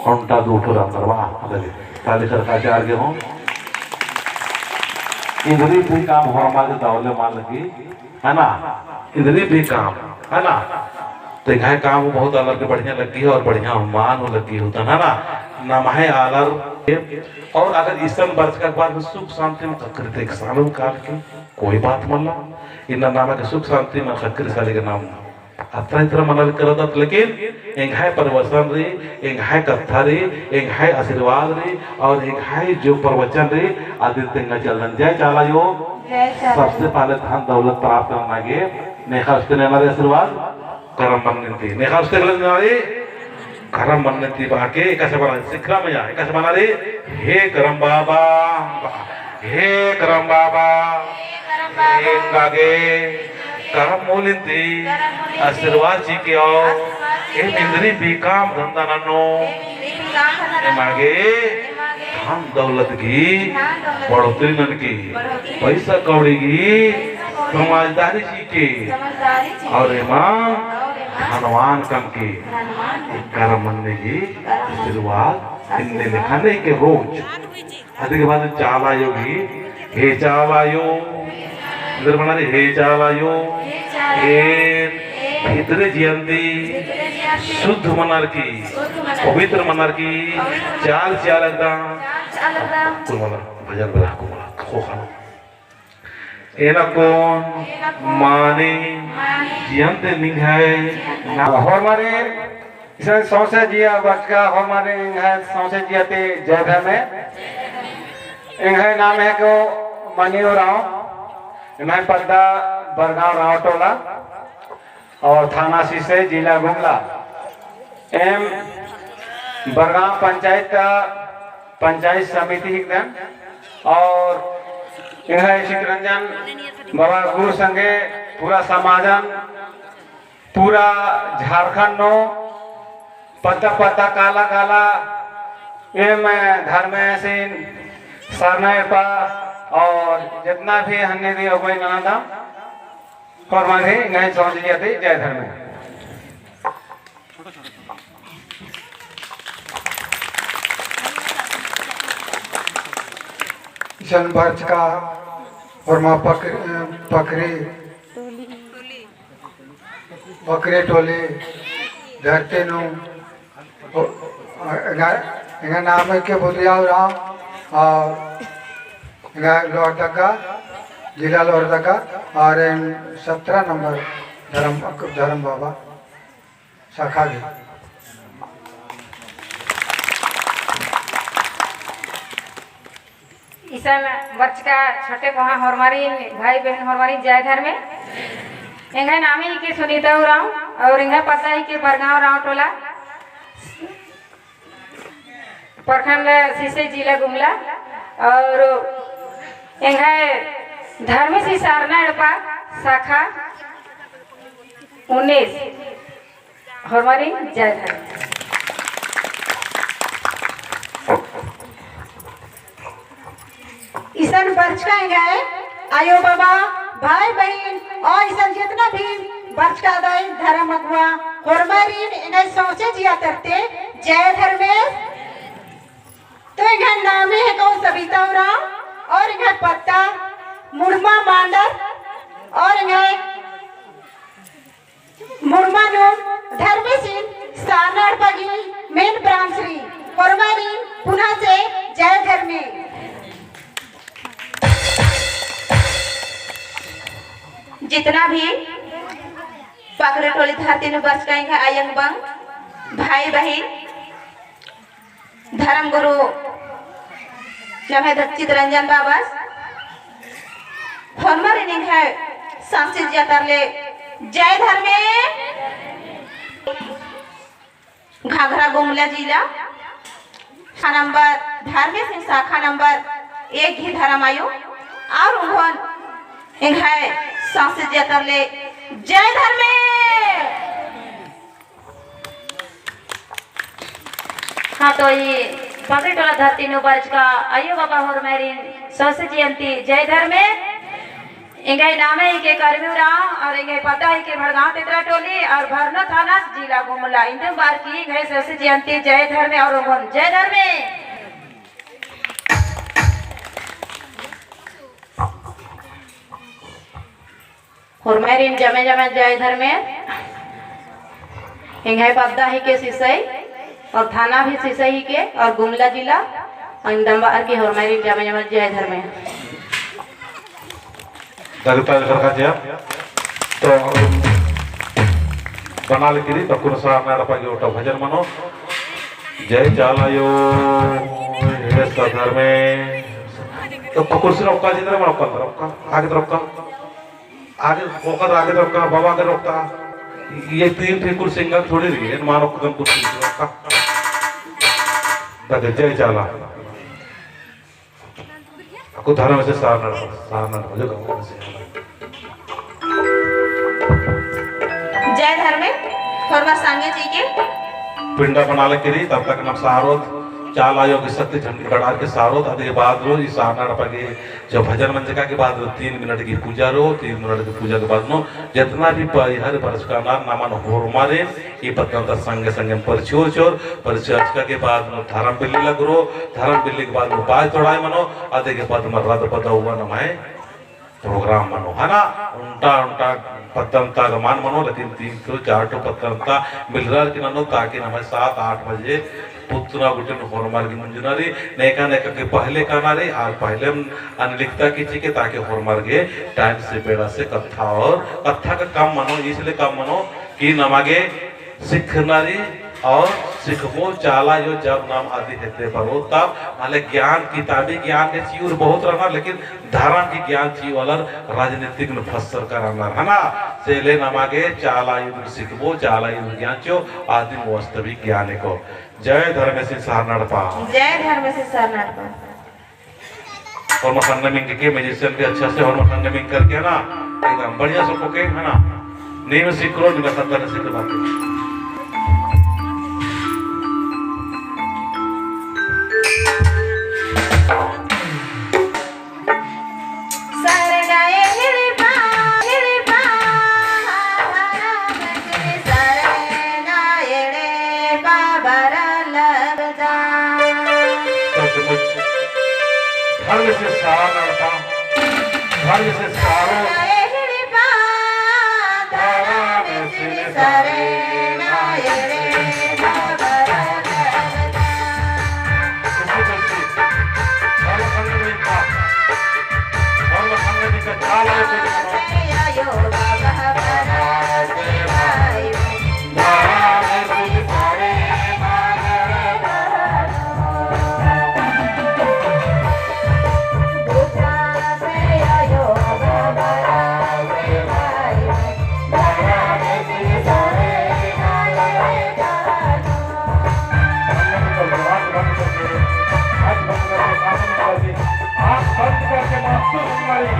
ओन्टा दू ठो रंदर बा, लगी। ताली सरका चार गे हों। इन्द्री भी काम होरमा के दौले मा लगी, है ना? इन्द्री भी काम, है ना? तो एंग्है काम बहुत आलर के बढ़िया लगी और बढ़िया मान लगी होतन, है ना? नम्है आलर के, और अगर इसन बरचका के बाद में सुख शांति में खक्खरी ते एक सालों काल के कोई बात मल्ला, इन्ना नाम के सुख शांति में खक्खरी साली के नाम अत्रा इत्रा मना करदत, लेकिन एंग्है प्रवचन रई, एंग्है कत्था रई, एंग्है आशीर्वाद रई, और एंग्है जो प्रवचन रई, अदिन तेंगा चलन। जय चाला अयो। जय चाला अयो। सबसे पहले धन दौलत प्राप्त करना गे नेखा उस्ते नेना रई आशीर्वाद, करम मन्नन ती। नेखा उस्ते नेना रई, करम मन्नन ती बाके, एकासे बना, सिखरा मया, एकासे बना रई, हे करम बाबा, हे करम बाबा, एंगा गे करम मूलिन ती आशीर्वाद चिकियो, एम इन्द्री भी काम धंधा नन्नो, एमा गे धन दौलत गही बढ़ोतरी ननकी, पैसा कौड़ी गही समझदारी चिके, और एमा धनवान कमके, करम मन्ने गही आशीर्वाद इन्ने लेखा नेके रोज। अदिगे बाद चाला अयो गही, हे चाला अयो, इन्द्र बना रई, हे चाला अयो, एन भितरे जियन ती शुद्ध मनर की, पवित्र मनर की, चाल चिआ लगदम। कुल मला भजन बला, कुल मला, खो खालो। एन अक्कुन मानी जियन ती निंग्है ना। होरमारिन इसन सौंसे जिया बरचका, होरमारिन एंग्है सौंसे जिया ती जय धर्मे। एंग्है नामे हेके मनी उराँव, एम्है पद्दा बरगाँव राँव टोला और थाना सिसई, जिला गुमला। एम बरगाँव पंचायत ता पंचायत समिति हिकदन और एंग्है चितरंजन बाबा गुर संगे पूरा समाजन, पूरा झारखंड नू पद्दा पद्दा काला काला एम धर्मेसिन सरना एड़पा और जितना भी हन्ने दी अगुवाई ननादम, होरमारिन एंग्है सौंसे जिया ती जय धर्मे। इसन बरचका होरमा पकरी, पकरी, पकरी टोली धरती नू, एंग्है, एंग्है नाम हेके बुधिया उराँव और एंग्है लोहरदगा, जिला लोहरदगा और एन सत्रह नंबर धर्म, धर्म बाबा शाखा गे। इसन बरचका छोटे कोहाँ होरमारिन, भाई बहन होरमारिन जय धर्मे। एंग्है नामे हिके सुनीता उराँव और एंग्है पद्दा हिके बरगाँव राँव टोला, प्रखंड सिसई, जिला गुमला और एंग्है धर्मेसी सरना एड़पा शाखा उन्नीस। होरमारिन जय धर्म। इसन बरचका एंग्है आयो बाबा, भाई बहिन और इसन जितना भी बरचका दई धर्म अगुवा, होरमारिन एंग्है सौंसे जिया तरती जय धर्मेस। तो एंग्है नामे हेके सबिता उराँव और एंग्है पत्ता मुड़मा मांडर और एंग्है मुड़मा नू धर्मेसिन सारना एड़पा गही main branch रई। होरमारिन पुनः से जय धर्मे। जितना भी पकरी टोली धरती नू बरचका एंग्है अयंग बंग, भाई बहिन, धर्म गुरु जम्है चितरंजन बाबस होरमारिन एंग्है संस्कृति जतरले जय धर्मे। घाघरा गुमला जिला, शाखा नंबर, धर्मेसिन शाखा नंबर एक ही धर्म आयो, और उन्होंने एंग्है संस्कृति जतरले जय धर्मे। हाँ, तो ई पगड़ी टोला धरती नू बरचका अयो बाबा होरमारिन संस्कृति जयंती जय धर्मे। एंग्है नामे हिके करमी उराँव और एंग्है पता हिके भड़गाँव तेतरा टोली और भरनो थाना जिला गुमला। इन्दु बार की एंग्है संस्कृति जयंती जय धर्मे और ओंगोन जय धर्मे। होरमारिन जमे जमे जय धर्मे। एंग्है पद्दा हिके सिसई और थाना भी सिसई हिके और गुमला जिला। अंदम्बा अरकी होरमारिन जमे जमे जय धर्मे। दगता घर का जय। तो बना ले किरी, तो कुन सारना एड़पा गे ओटा भजन मनो। जय चाला आयो, हे सधर्मे। तो कुर्सी रखा जिधर मनो, रखा, आगे रखा। आगे ओकर आगे रखा, बाबा आगे रखा। ये तीन ठे कुर्सी सिंगल थोड़ी रही है, मानो कदम कुर्सी रखा। दादा जय चाला। अक्कु धर्मेस सारना, सारना, जो गाँव में से। जय धर्मे, होरमा संगे जी के। पिंडा बना ले किरी, तब तक नम सारोत, चाला आयो गही शक्ति झंडी गड़ार के सारोत, अदि के बाद रो, ई सारना एड़पा गे जो भजन मंजका के बाद तीन मिनट की पूजा रो, तीन मिनट की पूजा के बाद नू जेतना भी परिहर बरचका ना नमन होरमारिन ई पत्तन ता संगे संगे परछोर छोर, परछोर के बाद नू धरम बिल्ली लगरो, धरम बिल्ली के बाद नू बाय तोड़ाई मनो, अदि के बाद नू रद पदौवा नम्है program मनो, है ना? उन्टा उन्टा पत्तन ता गमान मनो, लेकिन तीन ठो चार ठो पत्तन ता मिलरर की ननो, ताकि नम्है सात आठ बजे पुतना गुटिन होरमर गे मुंजना रई, नेका नेका के पहले काना रई, आर पहले अन लिखता की चिके, ताकि होरमर गे time से बेड़ा से कत्था और कत्था का कम मनो, इसलिए कम मनो कि नमा गे सिखना रई और सिखबो चाला आयो जब नाम अदि हेद्दे बरओ तब, माले ज्ञान किताबी ज्ञान के चिउर बहुत रहना, लेकिन धरम की ज्ञान चिउ आलर राजनीतिक नू फसरका रअनर, है ना? से ले नमा गे चाला आयो नू सिखबो, चाला आयो नू ज्ञान चिओ, आदिम वास्तविक ज्ञान को। जय धर्मेसिन सरना एड़पा। जय धर्मेसिन सरना एड़पा। होरमा संगे मिंग के musician भी अच्छा से होरमा संगे मिंग करके ना, एकदम बढ़िया से पोके, है ना? नीम सिकरो, नीम सत्ता ने सिकरो बात। सरना एड़पा, एड़पा, सरना एड़पा बरआ लगदा। सचमुच धर्मेसिन सरना एड़पा, धर्मेसिन सारो। एड़पा, धर्मेसिन सरना एड़पा बरआ लगदा। आँख बंद करके महसूस करी,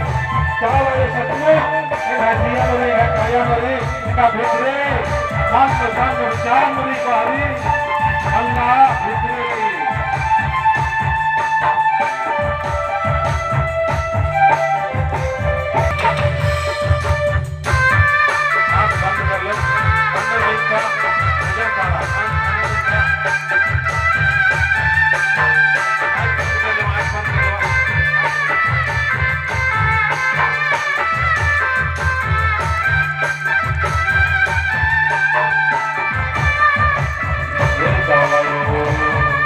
चाला आयो सचमुच एंग्है जिया नू रई, एंग्है काया नू रई, एंग्है भितरे, मन, तन, विचार नू रई, बाहरी, अल्लाह भितरे रई। आँख बंद कर लो, बंद नहीं कर, नजर डाला, आँख बंद नहीं कर। आँख बंद कर लो, आँख बंद कर लो। ये चाला आयो।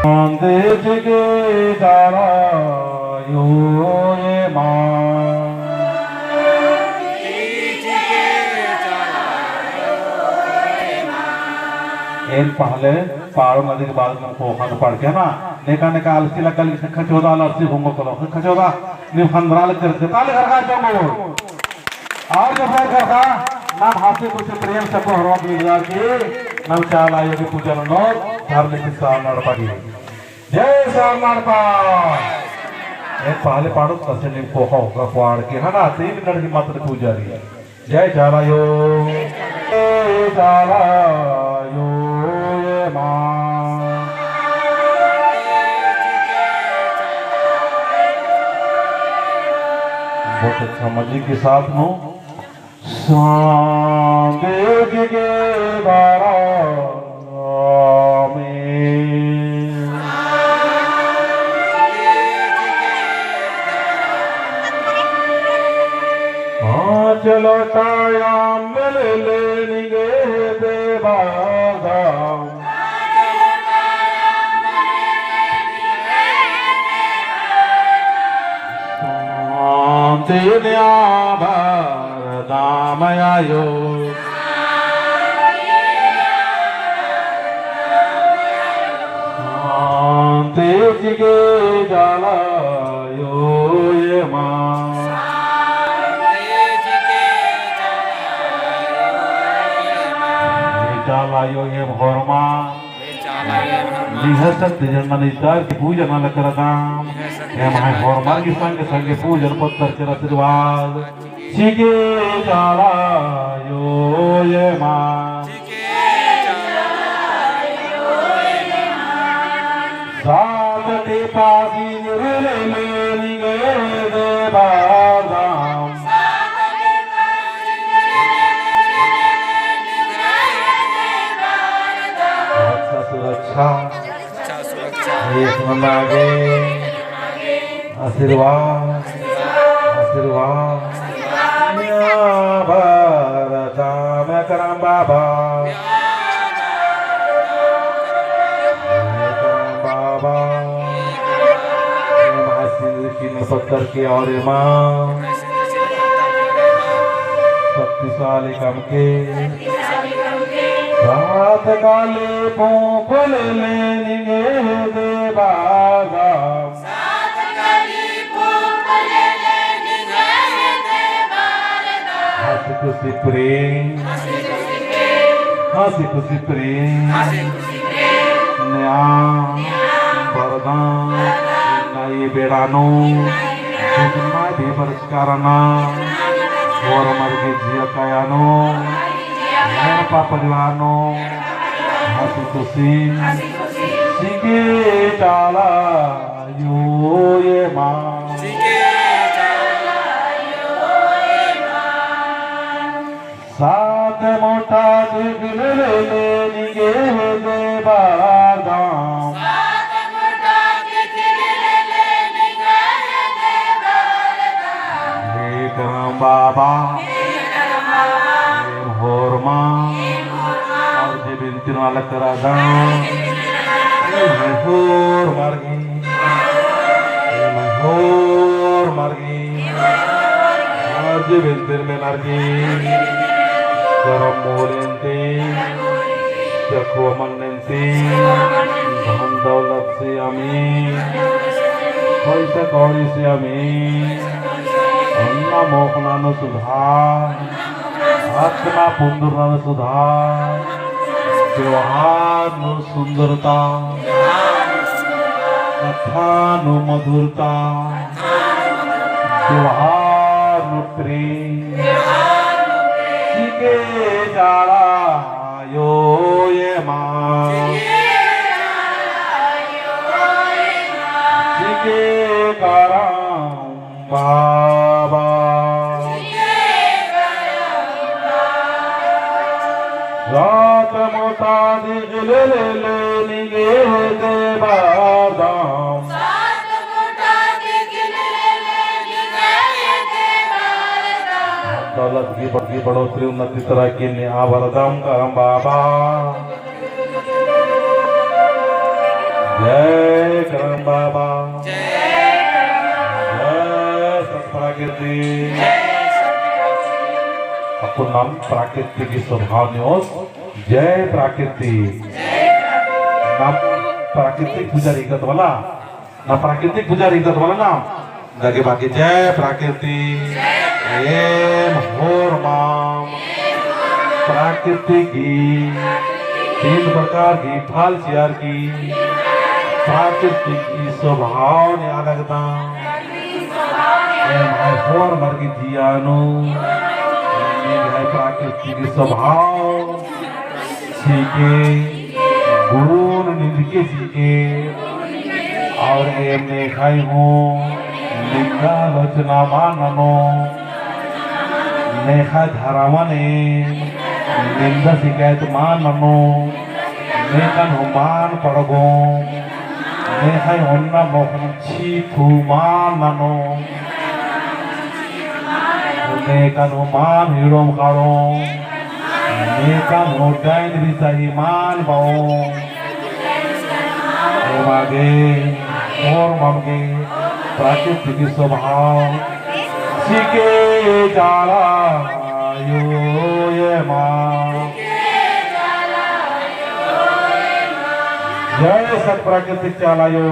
अंदेज गे चाला यो एमा। एन पहले पाड़ो नदी के बाद में पोखा तो पड़ के ना, नेका नेका आलसी लगा लिख खचोदा, आलसी होंगो करो, खचोदा, निम हंदरा लग करके, ताले घर का चोंगो। और जब घर का, नाम हाथे कुछ प्रेम से को हरवा मिल जाके, नाम चाला आयो की पूजा ननोर, धार्मिक स्थान नड़पा की। जय सरना एड़पा। ए पहले पाड़ो तसे नीम पोखा होगा पाड़ के, है ना, तीन मिनट की मात्र पूजा रही। जय चाला आयो। जय चाला आयो एमा। बहुत अच्छा, मजे के साथ में। सांदेज गे बारा में पाँच लोटा अम्म ले ले निंगे देवा दाम। या वरदम आयो। शांति चिके चाला आयो एमा। चाला आयो एम होरमा। निंग्है शक्ति जन नना इतार की पूजन नलख रअदम। एम्है होरमर की संगे संगे पूजन पत्तर के आशीर्वाद। चिके चाला आयो एमा। सात टिपा सिंदूर ले ले निंग्है देबारदम। सुरक्षा, सुरक्षा। सुरक्षा, सुरक्षा। एक नना गे आशीर्वाद, आशीर्वाद। या वरदम करम बाबा। करम बाबा। एम्है सिंदूर की पत्तर के और एमा शक्तिशाली कमके सात काली फूंक ले ले निंग्है देबारदम। हंसी खुशी प्रेम, हंसी खुशी प्रेम। नेआ बरदम, नई बेड़ा नू जितना भी बरचका रअना, होरमर की जिया काया नू, एड़पा परिवार नू हंसी खुशी चिके चाला आयो एमा। सात मोटा दिखले ले ले निंग्है देबारदम। हे करम बाबा, एम होरमा, और जे बिनती नलख रअदम, एम्है होरमर की, एम्है होरमर की, और जे बिनती मेनर की, करम मोलेन ती, चखुआ मन्नेन ती, धन दौलत से अमी, पैसा कौड़ी से अमी, ओन्ना मोख़ना नू सुधार, आत्मा पुंदुरना नू सुधार, व्यवहार नू सुंदरता, कत्था नू मधुरता, व्यवहार नू प्रेम, चिके चाला आयो एमा। चिके करम बाबा। सात मोटा दिखले ले ले निंग्है देबारदम। दौलत की बढ़-, की बढ़ोतरी उन्नति तरक्की नेआ बरदम करम बाबा। जय करम बाबा। जय सत प्रकृति। अक्कुन नाम प्रकृति की स्वभाव नियोस। जय प्रकृति। नाम प्राकृतिक पुजारी कत वाला ना प्राकृतिक पुजारी दत वाला ना, दगे बाकी जय प्रकृति, एम होरमाम प्रकृति की तीन प्रकार की फल चिअर की प्राकृतिक की स्वभाव नेआ लगदम। एम्है होरमर की जिया नू, एम्है प्रकृति की स्वभाव चिके, गुरुन निंदके चिके, और एम नेख़य हूँ निंदा आलोचना मल ननो, नेख़य धरमन एम निंदा शिकायत मल ननो, नेख़न हूँ मल पड़गो, नेख़य ओन्ना मोख़न छी थू मल ननो, नेख़न हूँ मल हिड़ोम खाड़ोम, नेख़न हूँ डाइन बिसाही मल बओम। एमा गे होरमाम गे प्राकृतिक स्वभाव चिके चाला आयो एमा। जय सत प्राकृतिक चाला आयो।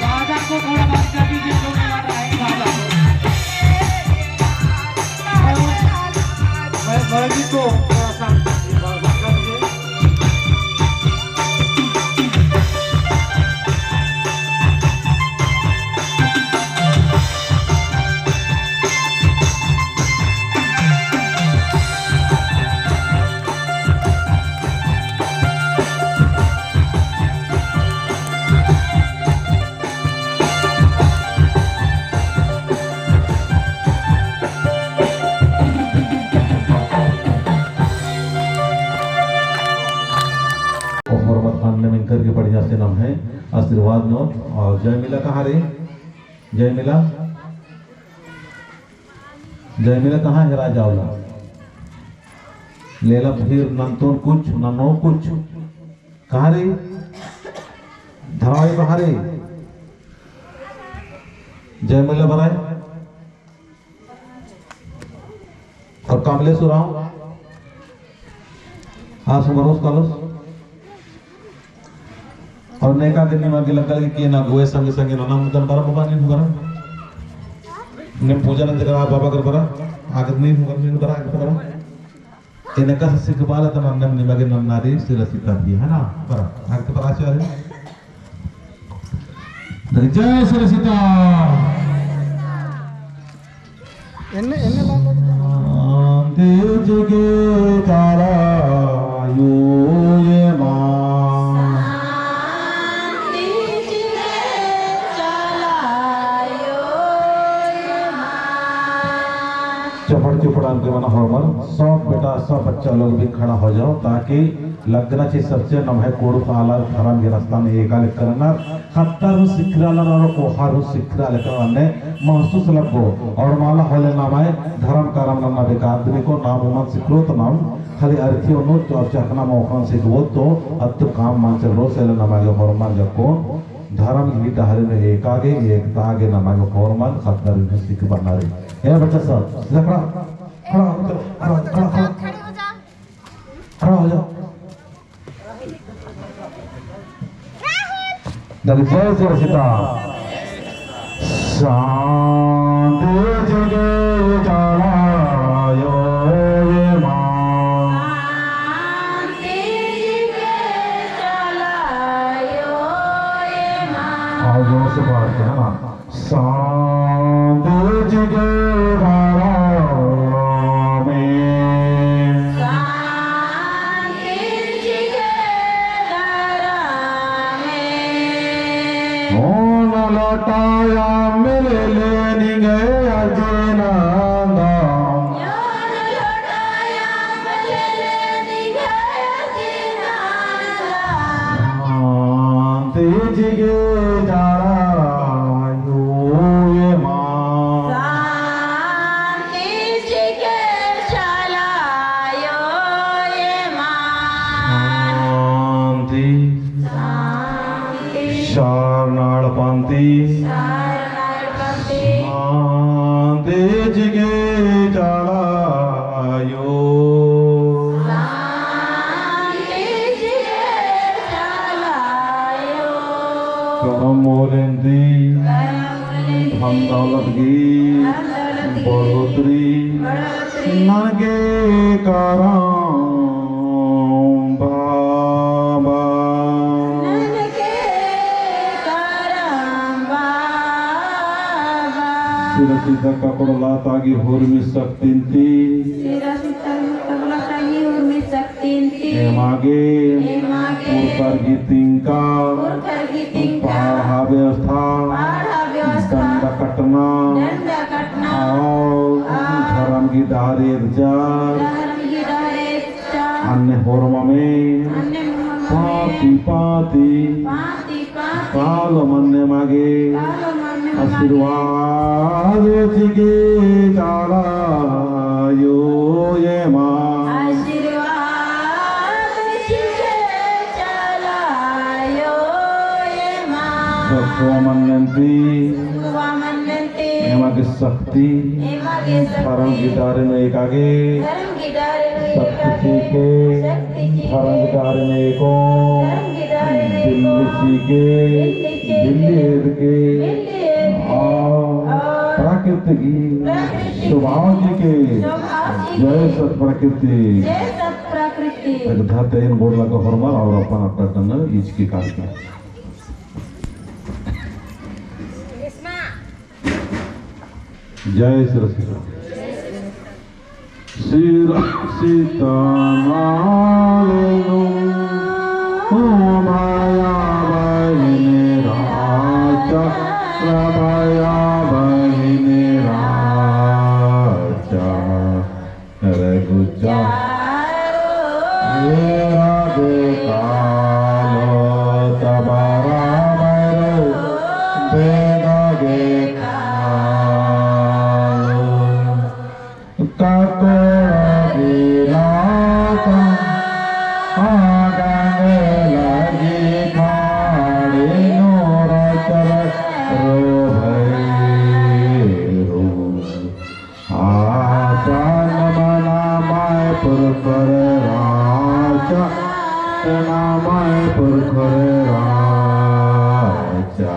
बाजा को थोड़ा बंद कर दीजिए, जो नहीं आ रहा है बाजा। मैं, मैं भी तो थोड़ा सा और मत खान ने मिनकर की बढ़िया से नाम है आशीर्वाद नोट। और जय मिला कहाँ रे? जय मिला, जय मिला कहाँ हेरा जावला? लेला फिर नन्तोन कुछ, नन्नो कुछ। कहाँ रे? धरावे कहाँ रे? जय मिला बराय। और कमलेश उराँव। हाँ, सुमरोस कालोस। और नेका के निमा गे लग्गा लगी कि ना गोए संगे संगे नना मुदन बरा बाबा नीन बरा। ने पूजा नंजका बाबा कर बरा। आगे नीन बरा, नीन बरा, आगे बरा। एन्ने का सिखबाला त नन्ना निमा गे नन्ना री सिरसिता भी है ना। बरा, आगे तो बरा चाहे। जय सिरसिता। एन्ने, एन्ने बात। शांति चिके चाला आयो एमा। शांति चिके चाला आयो एमा। चपड़ चुपड़ान के मना होरमर, सब बेटा, सब बच्चा लोग भी खड़ा हो जाओ, ताकि लगना चाहिए सबसे नम्है कुँड़ुख़ आलर धरम गही रस्ता नू एका लेखा रअनर। ख़द्दर हूँ सिखरआ लगनर और कोहार हूँ सिखरआ लगनर, अन्ने महसूस लग्गो। और मला होले नम्है धरम करम नन्ना बेका आदमी को नाम उमन सिखरो तो नाम खाली अरखी ओनो और चखना मोख़ना सिखबो तो अत्तु काम मल चलरो। से ले नमा गे होरमर जक्कोन धरम गही डहरे नू एका गे, एकता गे नमा गे होरमर ख़द्दर हूँ सिखबअना रई। ए बच्चा सब, सीधा खड़ा, खड़ा हो जाओ, खड़ा, खड़ा, खड़ा। खड़ा हो जाओ। जय सिरसिता। शांति चिके चाला आयो एमा। शांति चिके चाला आयो एमा। और जोर से बाहर के, है ना? शांति चिके धरमे। शांति चिके धरमे। ओन लोटा अम्म लेले निंग्है अर्जी नन्दम। ओन लोटा अम्म लेले निंग्है अर्जी नन्दम। शांति चिके चाला आयो एमा। शांति चिके चाला आयो एमा। शांति। शांति। शरणार्पणती। शरणार्पणती। शांति चिके चाला आयो। शांति चिके चाला आयो। करम मोलेंती। करम मोलेंती। धन दौलत गही। धन दौलत गही। बढ़ोतरी। बढ़ोतरी। ननके करम बाबा। ननके करम बाबा। सिरसिता ककड़ोलता गही हुरमी शक्तिन्ती। सिरसिता ककड़ोलता गही हुरमी शक्तिन्ती। एमा गे। एमा गे। पुरखर गही तिंका। पुरखर गही तिंका। पड़हा व्यवस्था। पड़हा व्यवस्था। डंडा कटना। डंडा कटना। और और धरम गही डहरे एरचा। धरम गही डहरे एरचा। अन्ने होरममे। अन्ने होरममे। पाती पाती। पाती पाती। कालो मन्ने मागे। कालो मन्ने मागे। आशीर्वाद चिके चाला आयो एमा। सुवा मन्नन्ती। सुवा मन्नन्ती। एमा गे शक्ति। एमा गे शक्ति। धर्म गही डहरे नू एका गे। धर्म गही डहरे नू एका गे। शक्ति चिके। शक्ति चिके। धर्म गही डहरे नू एको। धर्म गही डहरे नू एको। बिल्ली चिके। बिल्ली चिके। बिल्ली एदके। बिल्ली एदके। आ। आ। प्रकृति गही। प्रकृति गही। स्वभाव चिके। स्वभाव चिके। जय सत प्रकृति। जय सत प्रकृति। एक धरती एन गोड़ लग्गा होरमर और अपन अपन इजकी काल का। जय श्री सीता। श्री सीता मालिनु, ओ भाया बहिनी राजा, रे भाया बहिनी राजा। रघु चारो एरा गे कालो, तबारा भैरो बेदा गे कालो। ककोड़ा गिलाता आगने लगी खाड़ी नोरा चर रो भैरो। आसन मना माय पुरखर राजा, मना माय पुरखर राजा।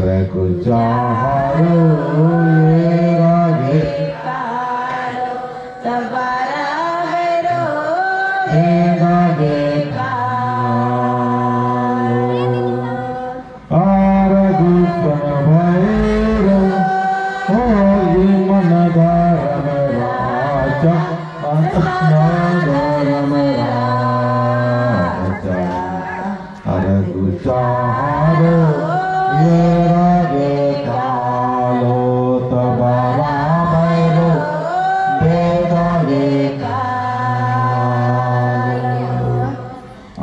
रघु चारो एरा गे कालो, तबारा भैरो एरा गे कालो। आर गुसन भैरो होली मन धरम राजा, मन धरम राजा। आर गुचारो एरा गे कालो, तबारा भैरो बेदा गे कालो।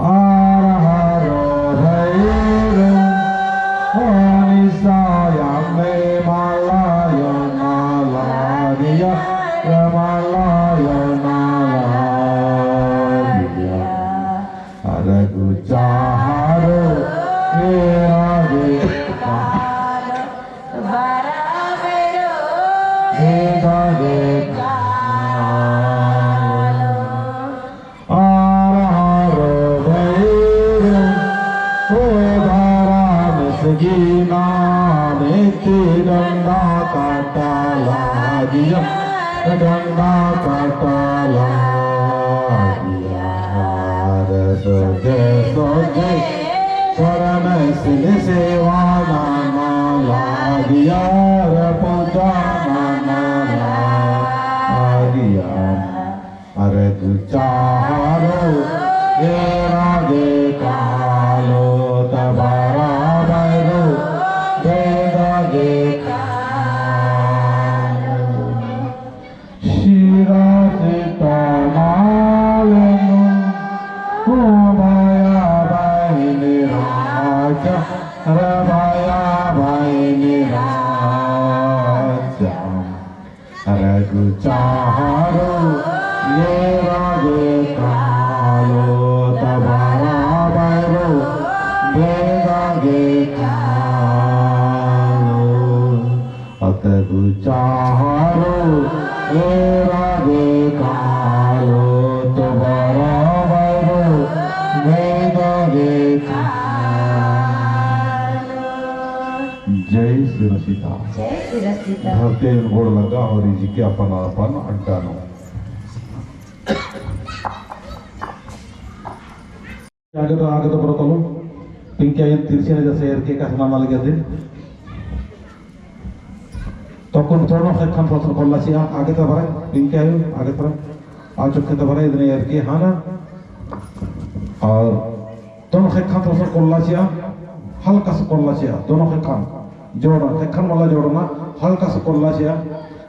आर हरो भैरो, ओ निसाया में माला यो नाला दिया, रे माला यो नाला दिया। आर गुचारो एरा गे कालो, तबारा भैरो एरा गे कालो। आर हरो भैरो, ओ धारा में सगीना में ती डंडा काटा लागिया, डंडा काटा लागिया। आर सोझे सोझे परमेसिन सेवा नना लागिया, आर पूजा नना लागिया। आर गुचारो एरा गे कालो, तबारा भैरो बेदा गे कालो। श्री सीता मालिनु, ओ भाया बहिनी राजा, रे भाया बहिनी राजा। आर गुचारो एरा गे कालो, तबारा भैरो बेदा गे कालो। आर गुचारो एरा गे कालो, तबारा भैरो बेदा गे कालो। जय श्री सीता। जय श्री सीता। धरती एन गोड़ लग्गा और इजकी अपन अपन अड्डा नू। आगे तो, आगे तो बरओ तलो। पिंकी आयु तिरछे ने जैसे एरके का सुनाना लगे दिन। तो कुन तोड़ो ख़ेक्खन फसर कोल्ला चिआ, आगे तो बरओ, पिंकी आयु, आगे तो बरओ। आ चुके तो बरओ, इतने एरके, हाँ ना? और दोनों ख़ेक्खन थोड़ा सा कोल्ला चिआ, हल्का सा कोल्ला चिआ, दोनों ख़ेक्खन जोड़ना, ख़ेक्खन वाला जोड़ना, हल्का सा कोल्ला चिआ,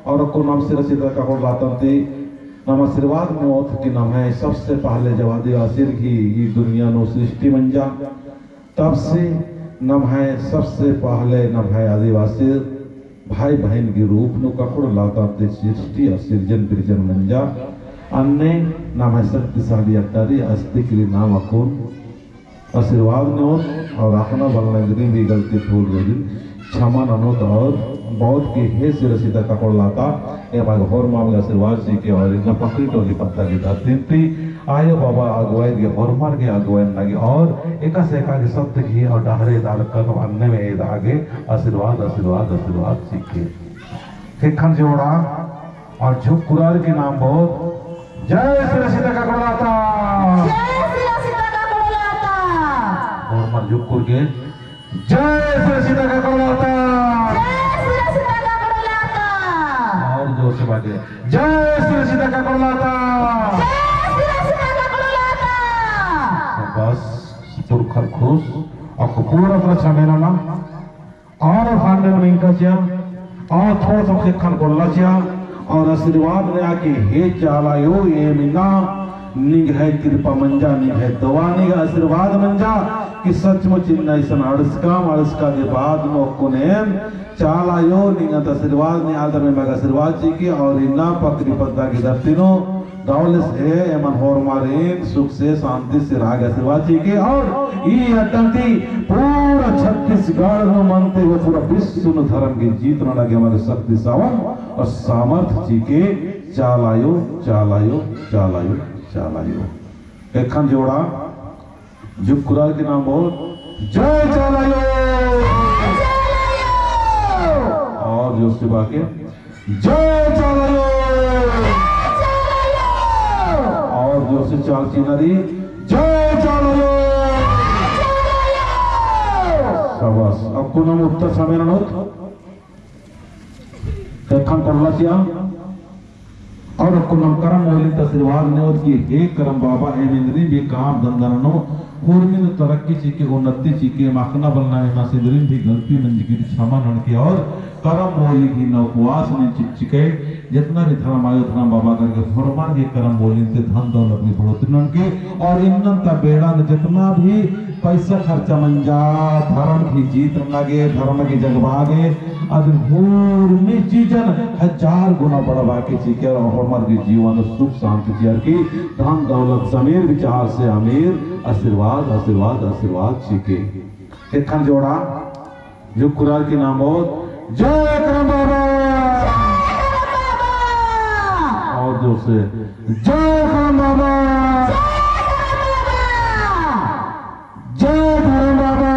और अक्कु नाम सिरा सिद्ध का कोल्ला तंती, नाम आशीर्वाद में ओत कि नम्है सबसे पहले जब आदिवासिर गही ई दुनिया नू सृष्टि मंजा, तब से नम्है सबसे पहले नम्है आदिवासिर भाई बहिन गही रूप नू ककड़ो लाता ती सृष्टि और सिरजन बिरजन मंजा। अन्ने नम्है शक्तिशाली अड्डा रई, अस्तिक रई नाम अक्कुन आशीर्वाद नेओत और अख़ना बलना इन्द्रिम भी गलती भूल होई, क्षमा ननोत और बहुत की हे सिरा सीता ककड़ोलता, एमा गे होरमर गे आशीर्वाद चिके और इन्ना पकरी टोली पद्दा गे धरती ती आयो बाबा अगुवाई गे होरमर गे अगुवाई नना गे और एकासे एका गे सत्य गही और डहरे दार कदम अन्ने में एदा गे आशीर्वाद, आशीर्वाद, आशीर्वाद चिके। ख़ेक्खन जोड़ा और झुक कुरार की नाम बहुत। जय सिरा सीता ककड़ोलता। जय सिरा सीता ककड़ोलता। होरमर झुक कुर के। जय सिरा सीता ककड़ोलता। जय सिरा सीता ककड़ोलता। और जोर से बाजे। जय सिरा सीता ककड़ोलता। जय सिरा सीता ककड़ोलता। शाबाश, पुरखर खुश। अक्कु पूरा तरह छमेना ना। और फांडल मिंका चिआ, और थोड़ा सा ख़ेक्खन कोल्ला चिआ, और आशीर्वाद नेआ कि हे चाला आयो, एम इन्ना निंग्है कृपा मंजा, निंग्है दवा, निंग्है आशीर्वाद मंजा कि सचमुच इन्ना इसन अंड़सकम, अंड़सका के बाद नू अक्कुन एम चाला आयो, निंगन ता आशीर्वाद नेआ दर में मग आशीर्वाद चिके, और इन्ना पकरी पद्दा गे धरती नू दौले से एमन होरमारिन सुख से, शांति से रआ गे आशीर्वाद चिके और ई अड्डा ती पूरा छत्तीसगढ़ नू मनते हुए पूरा विश्व नू धर्म की जीत नना गे एमा गे शक्ति सावन और सामर्थ्य चिके। चाला आयो, चाला आयो, चाला आयो, चाला आयो। एखन जोड़ा जुक्कुरार की नाम बहुत। जय चाला आयो। और जोर से बाके। जय चाला आयो। और जोर से चाल चिनारी। जय चाला आयो। शाबाश। अक्कु नाम उत्तर समय ननोत। एखन कोल्ला चिआ। और अक्कु नाम करम मोलिन ता आशीर्वाद नेओत कि हे करम बाबा, एम इन्द्रिम भी काम धंधा ननोम, होरमिन तरक्की चिके, उन्नति चिके, अख़ना बलना एमा से इन्द्रिम भी गलती मंजकी ती क्षमा ननके और करम मोली की ना उपवास नू चिच्चके, जितना भी धर्म आयो, धर्म बाबा करके होरमर के करम मोलिन ती धन दौलत में बढ़ोतरी ननके, और इन्नन ता बेड़ा में जितना भी पैसा खर्चा मंजा, धर्म की जीत नना गे, धर्म की जगबआ गे, अदिन होरमी चीजन हजार गुना बढ़बआ के चिके और होरमर की जीवन सुख शांति चिअर की धन दौलत समीर विचार से अमीर आशीर्वाद, आशीर्वाद, आशीर्वाद चिके। एखन जोड़ा जुक्कुरार की नाम बहुत। जय करम बाबा। और जोर से। जय करम बाबा। जय धर्म बाबा।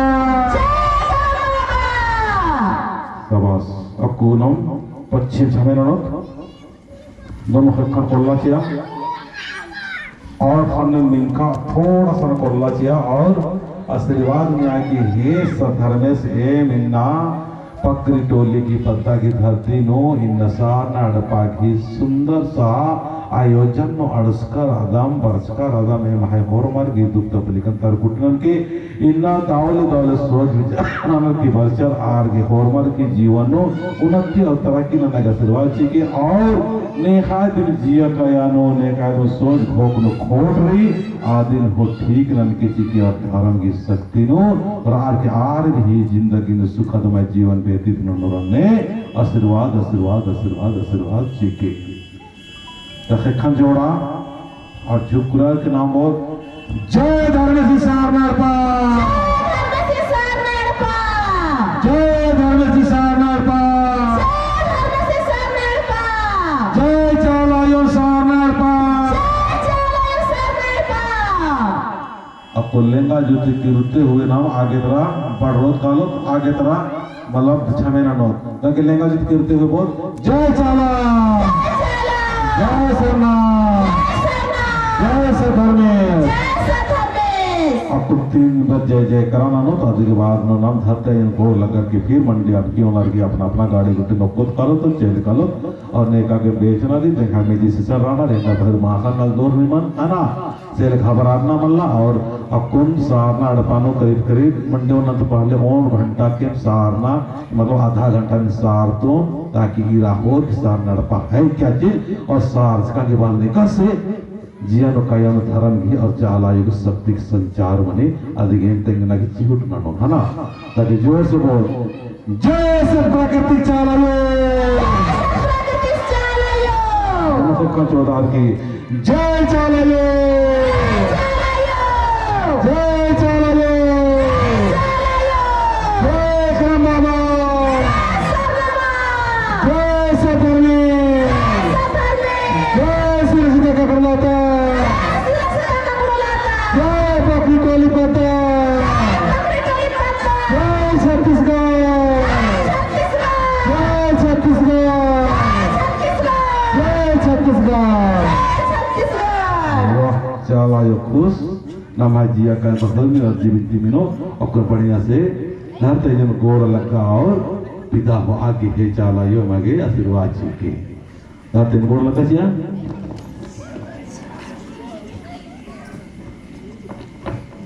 शाबाश। अक्कु नाम पश्चिम समय ननोत। दोनों ख़ेक्खन कोल्ला चिआ। और फन्ने मिंका थोड़ा सा कोल्ला चिआ और आशीर्वाद नेआ कि हे सत धर्मेस, एम इन्ना पकरी टोली की पद्दा की धरती नू इन्ना सारना एड़पा की सुंदर सा आयोजन नू अंड़सका रअदम, बरचका रअदम, एम्है होरमर की दुख तकलीफन तरकुटनन के इन्ना दौले दौले सोच विचार ननर की बरचर आर गे होरमर की जीवन नू उन्नति और तरक्की नना गे आशीर्वाद चिके और नेख़य दिम जिया काया नू नेख़य दिम सोच घोख नू खोट रई, आ दिम हूँ ठीक ननके चिके और धर्म की शक्ति नू और आर के आर भी जिंदगी नू सुखदमय जीवन व्यतीत ननोर एन्ने आशीर्वाद, आशीर्वाद, आशीर्वाद, आशीर्वाद चिके। त ख़ेक्खन जोड़ा और जुक्कुरार के नाम बहुत। जय धर्मेस सारना एड़पा। जय धर्मेस सारना एड़पा। जय चाला आयो सारना एड़पा। अक्कु लेंगा जूती किरुते हुए नाम आगे तरा बढ़रोत कालोत, आगे तरा मतलब छमे ननोत। ताकि लेंगा जूती किरुते हुए बोल, जय चाला। जय सरना। जय सत धर्मेस। अक्कु तीन बार जय जय करा ननोत, अदिगे बाद नू नाम धरते हैं गोड़ लगन के फिर मंडी अटकी ओनर की अपना अपना गाड़ी गुट्ठी नोकोत कालोत, चेल कालोत, और नेका के बेचना दी, देखा में जी सिसर राना, देखा भर माखन नल दूर निमन, है ना? सेले घबराना मल्ला और अक्कुन सारना एड़पा नू करीब करीब मंडे ओनन तो पहले ओन घंटा के सारना, मतलब आधा घंटा में सारतोन, ताकि ईरा होर कि सारना एड़पा है क्या चीज, और सारचका के बाद नेका से जिया नू काया नू धर्म गही और चाला आयो गही शक्ति के संचार मनी, अदिगे तेंगना की चिहुट ननोन, है ना? ताकि जोर से बोल। जय सत प्राकृतिक चाला आयो। जय सत प्राकृतिक चाला आयो। दोनों सबका जोरदार की जय चाला आयो। जय चाला आयो। जय चाला आयो। वाह, चाला आयो खुश, नम्है जिया का मतलब में और जीवित दिमिनो, ओकर बढ़िया से नहर तइजन गोड़ लग्गा और विदा होआ गे हे चाला आयो मगे आशीर्वाद चिके। नहर तइजन गोड़ लग्गा चिआ।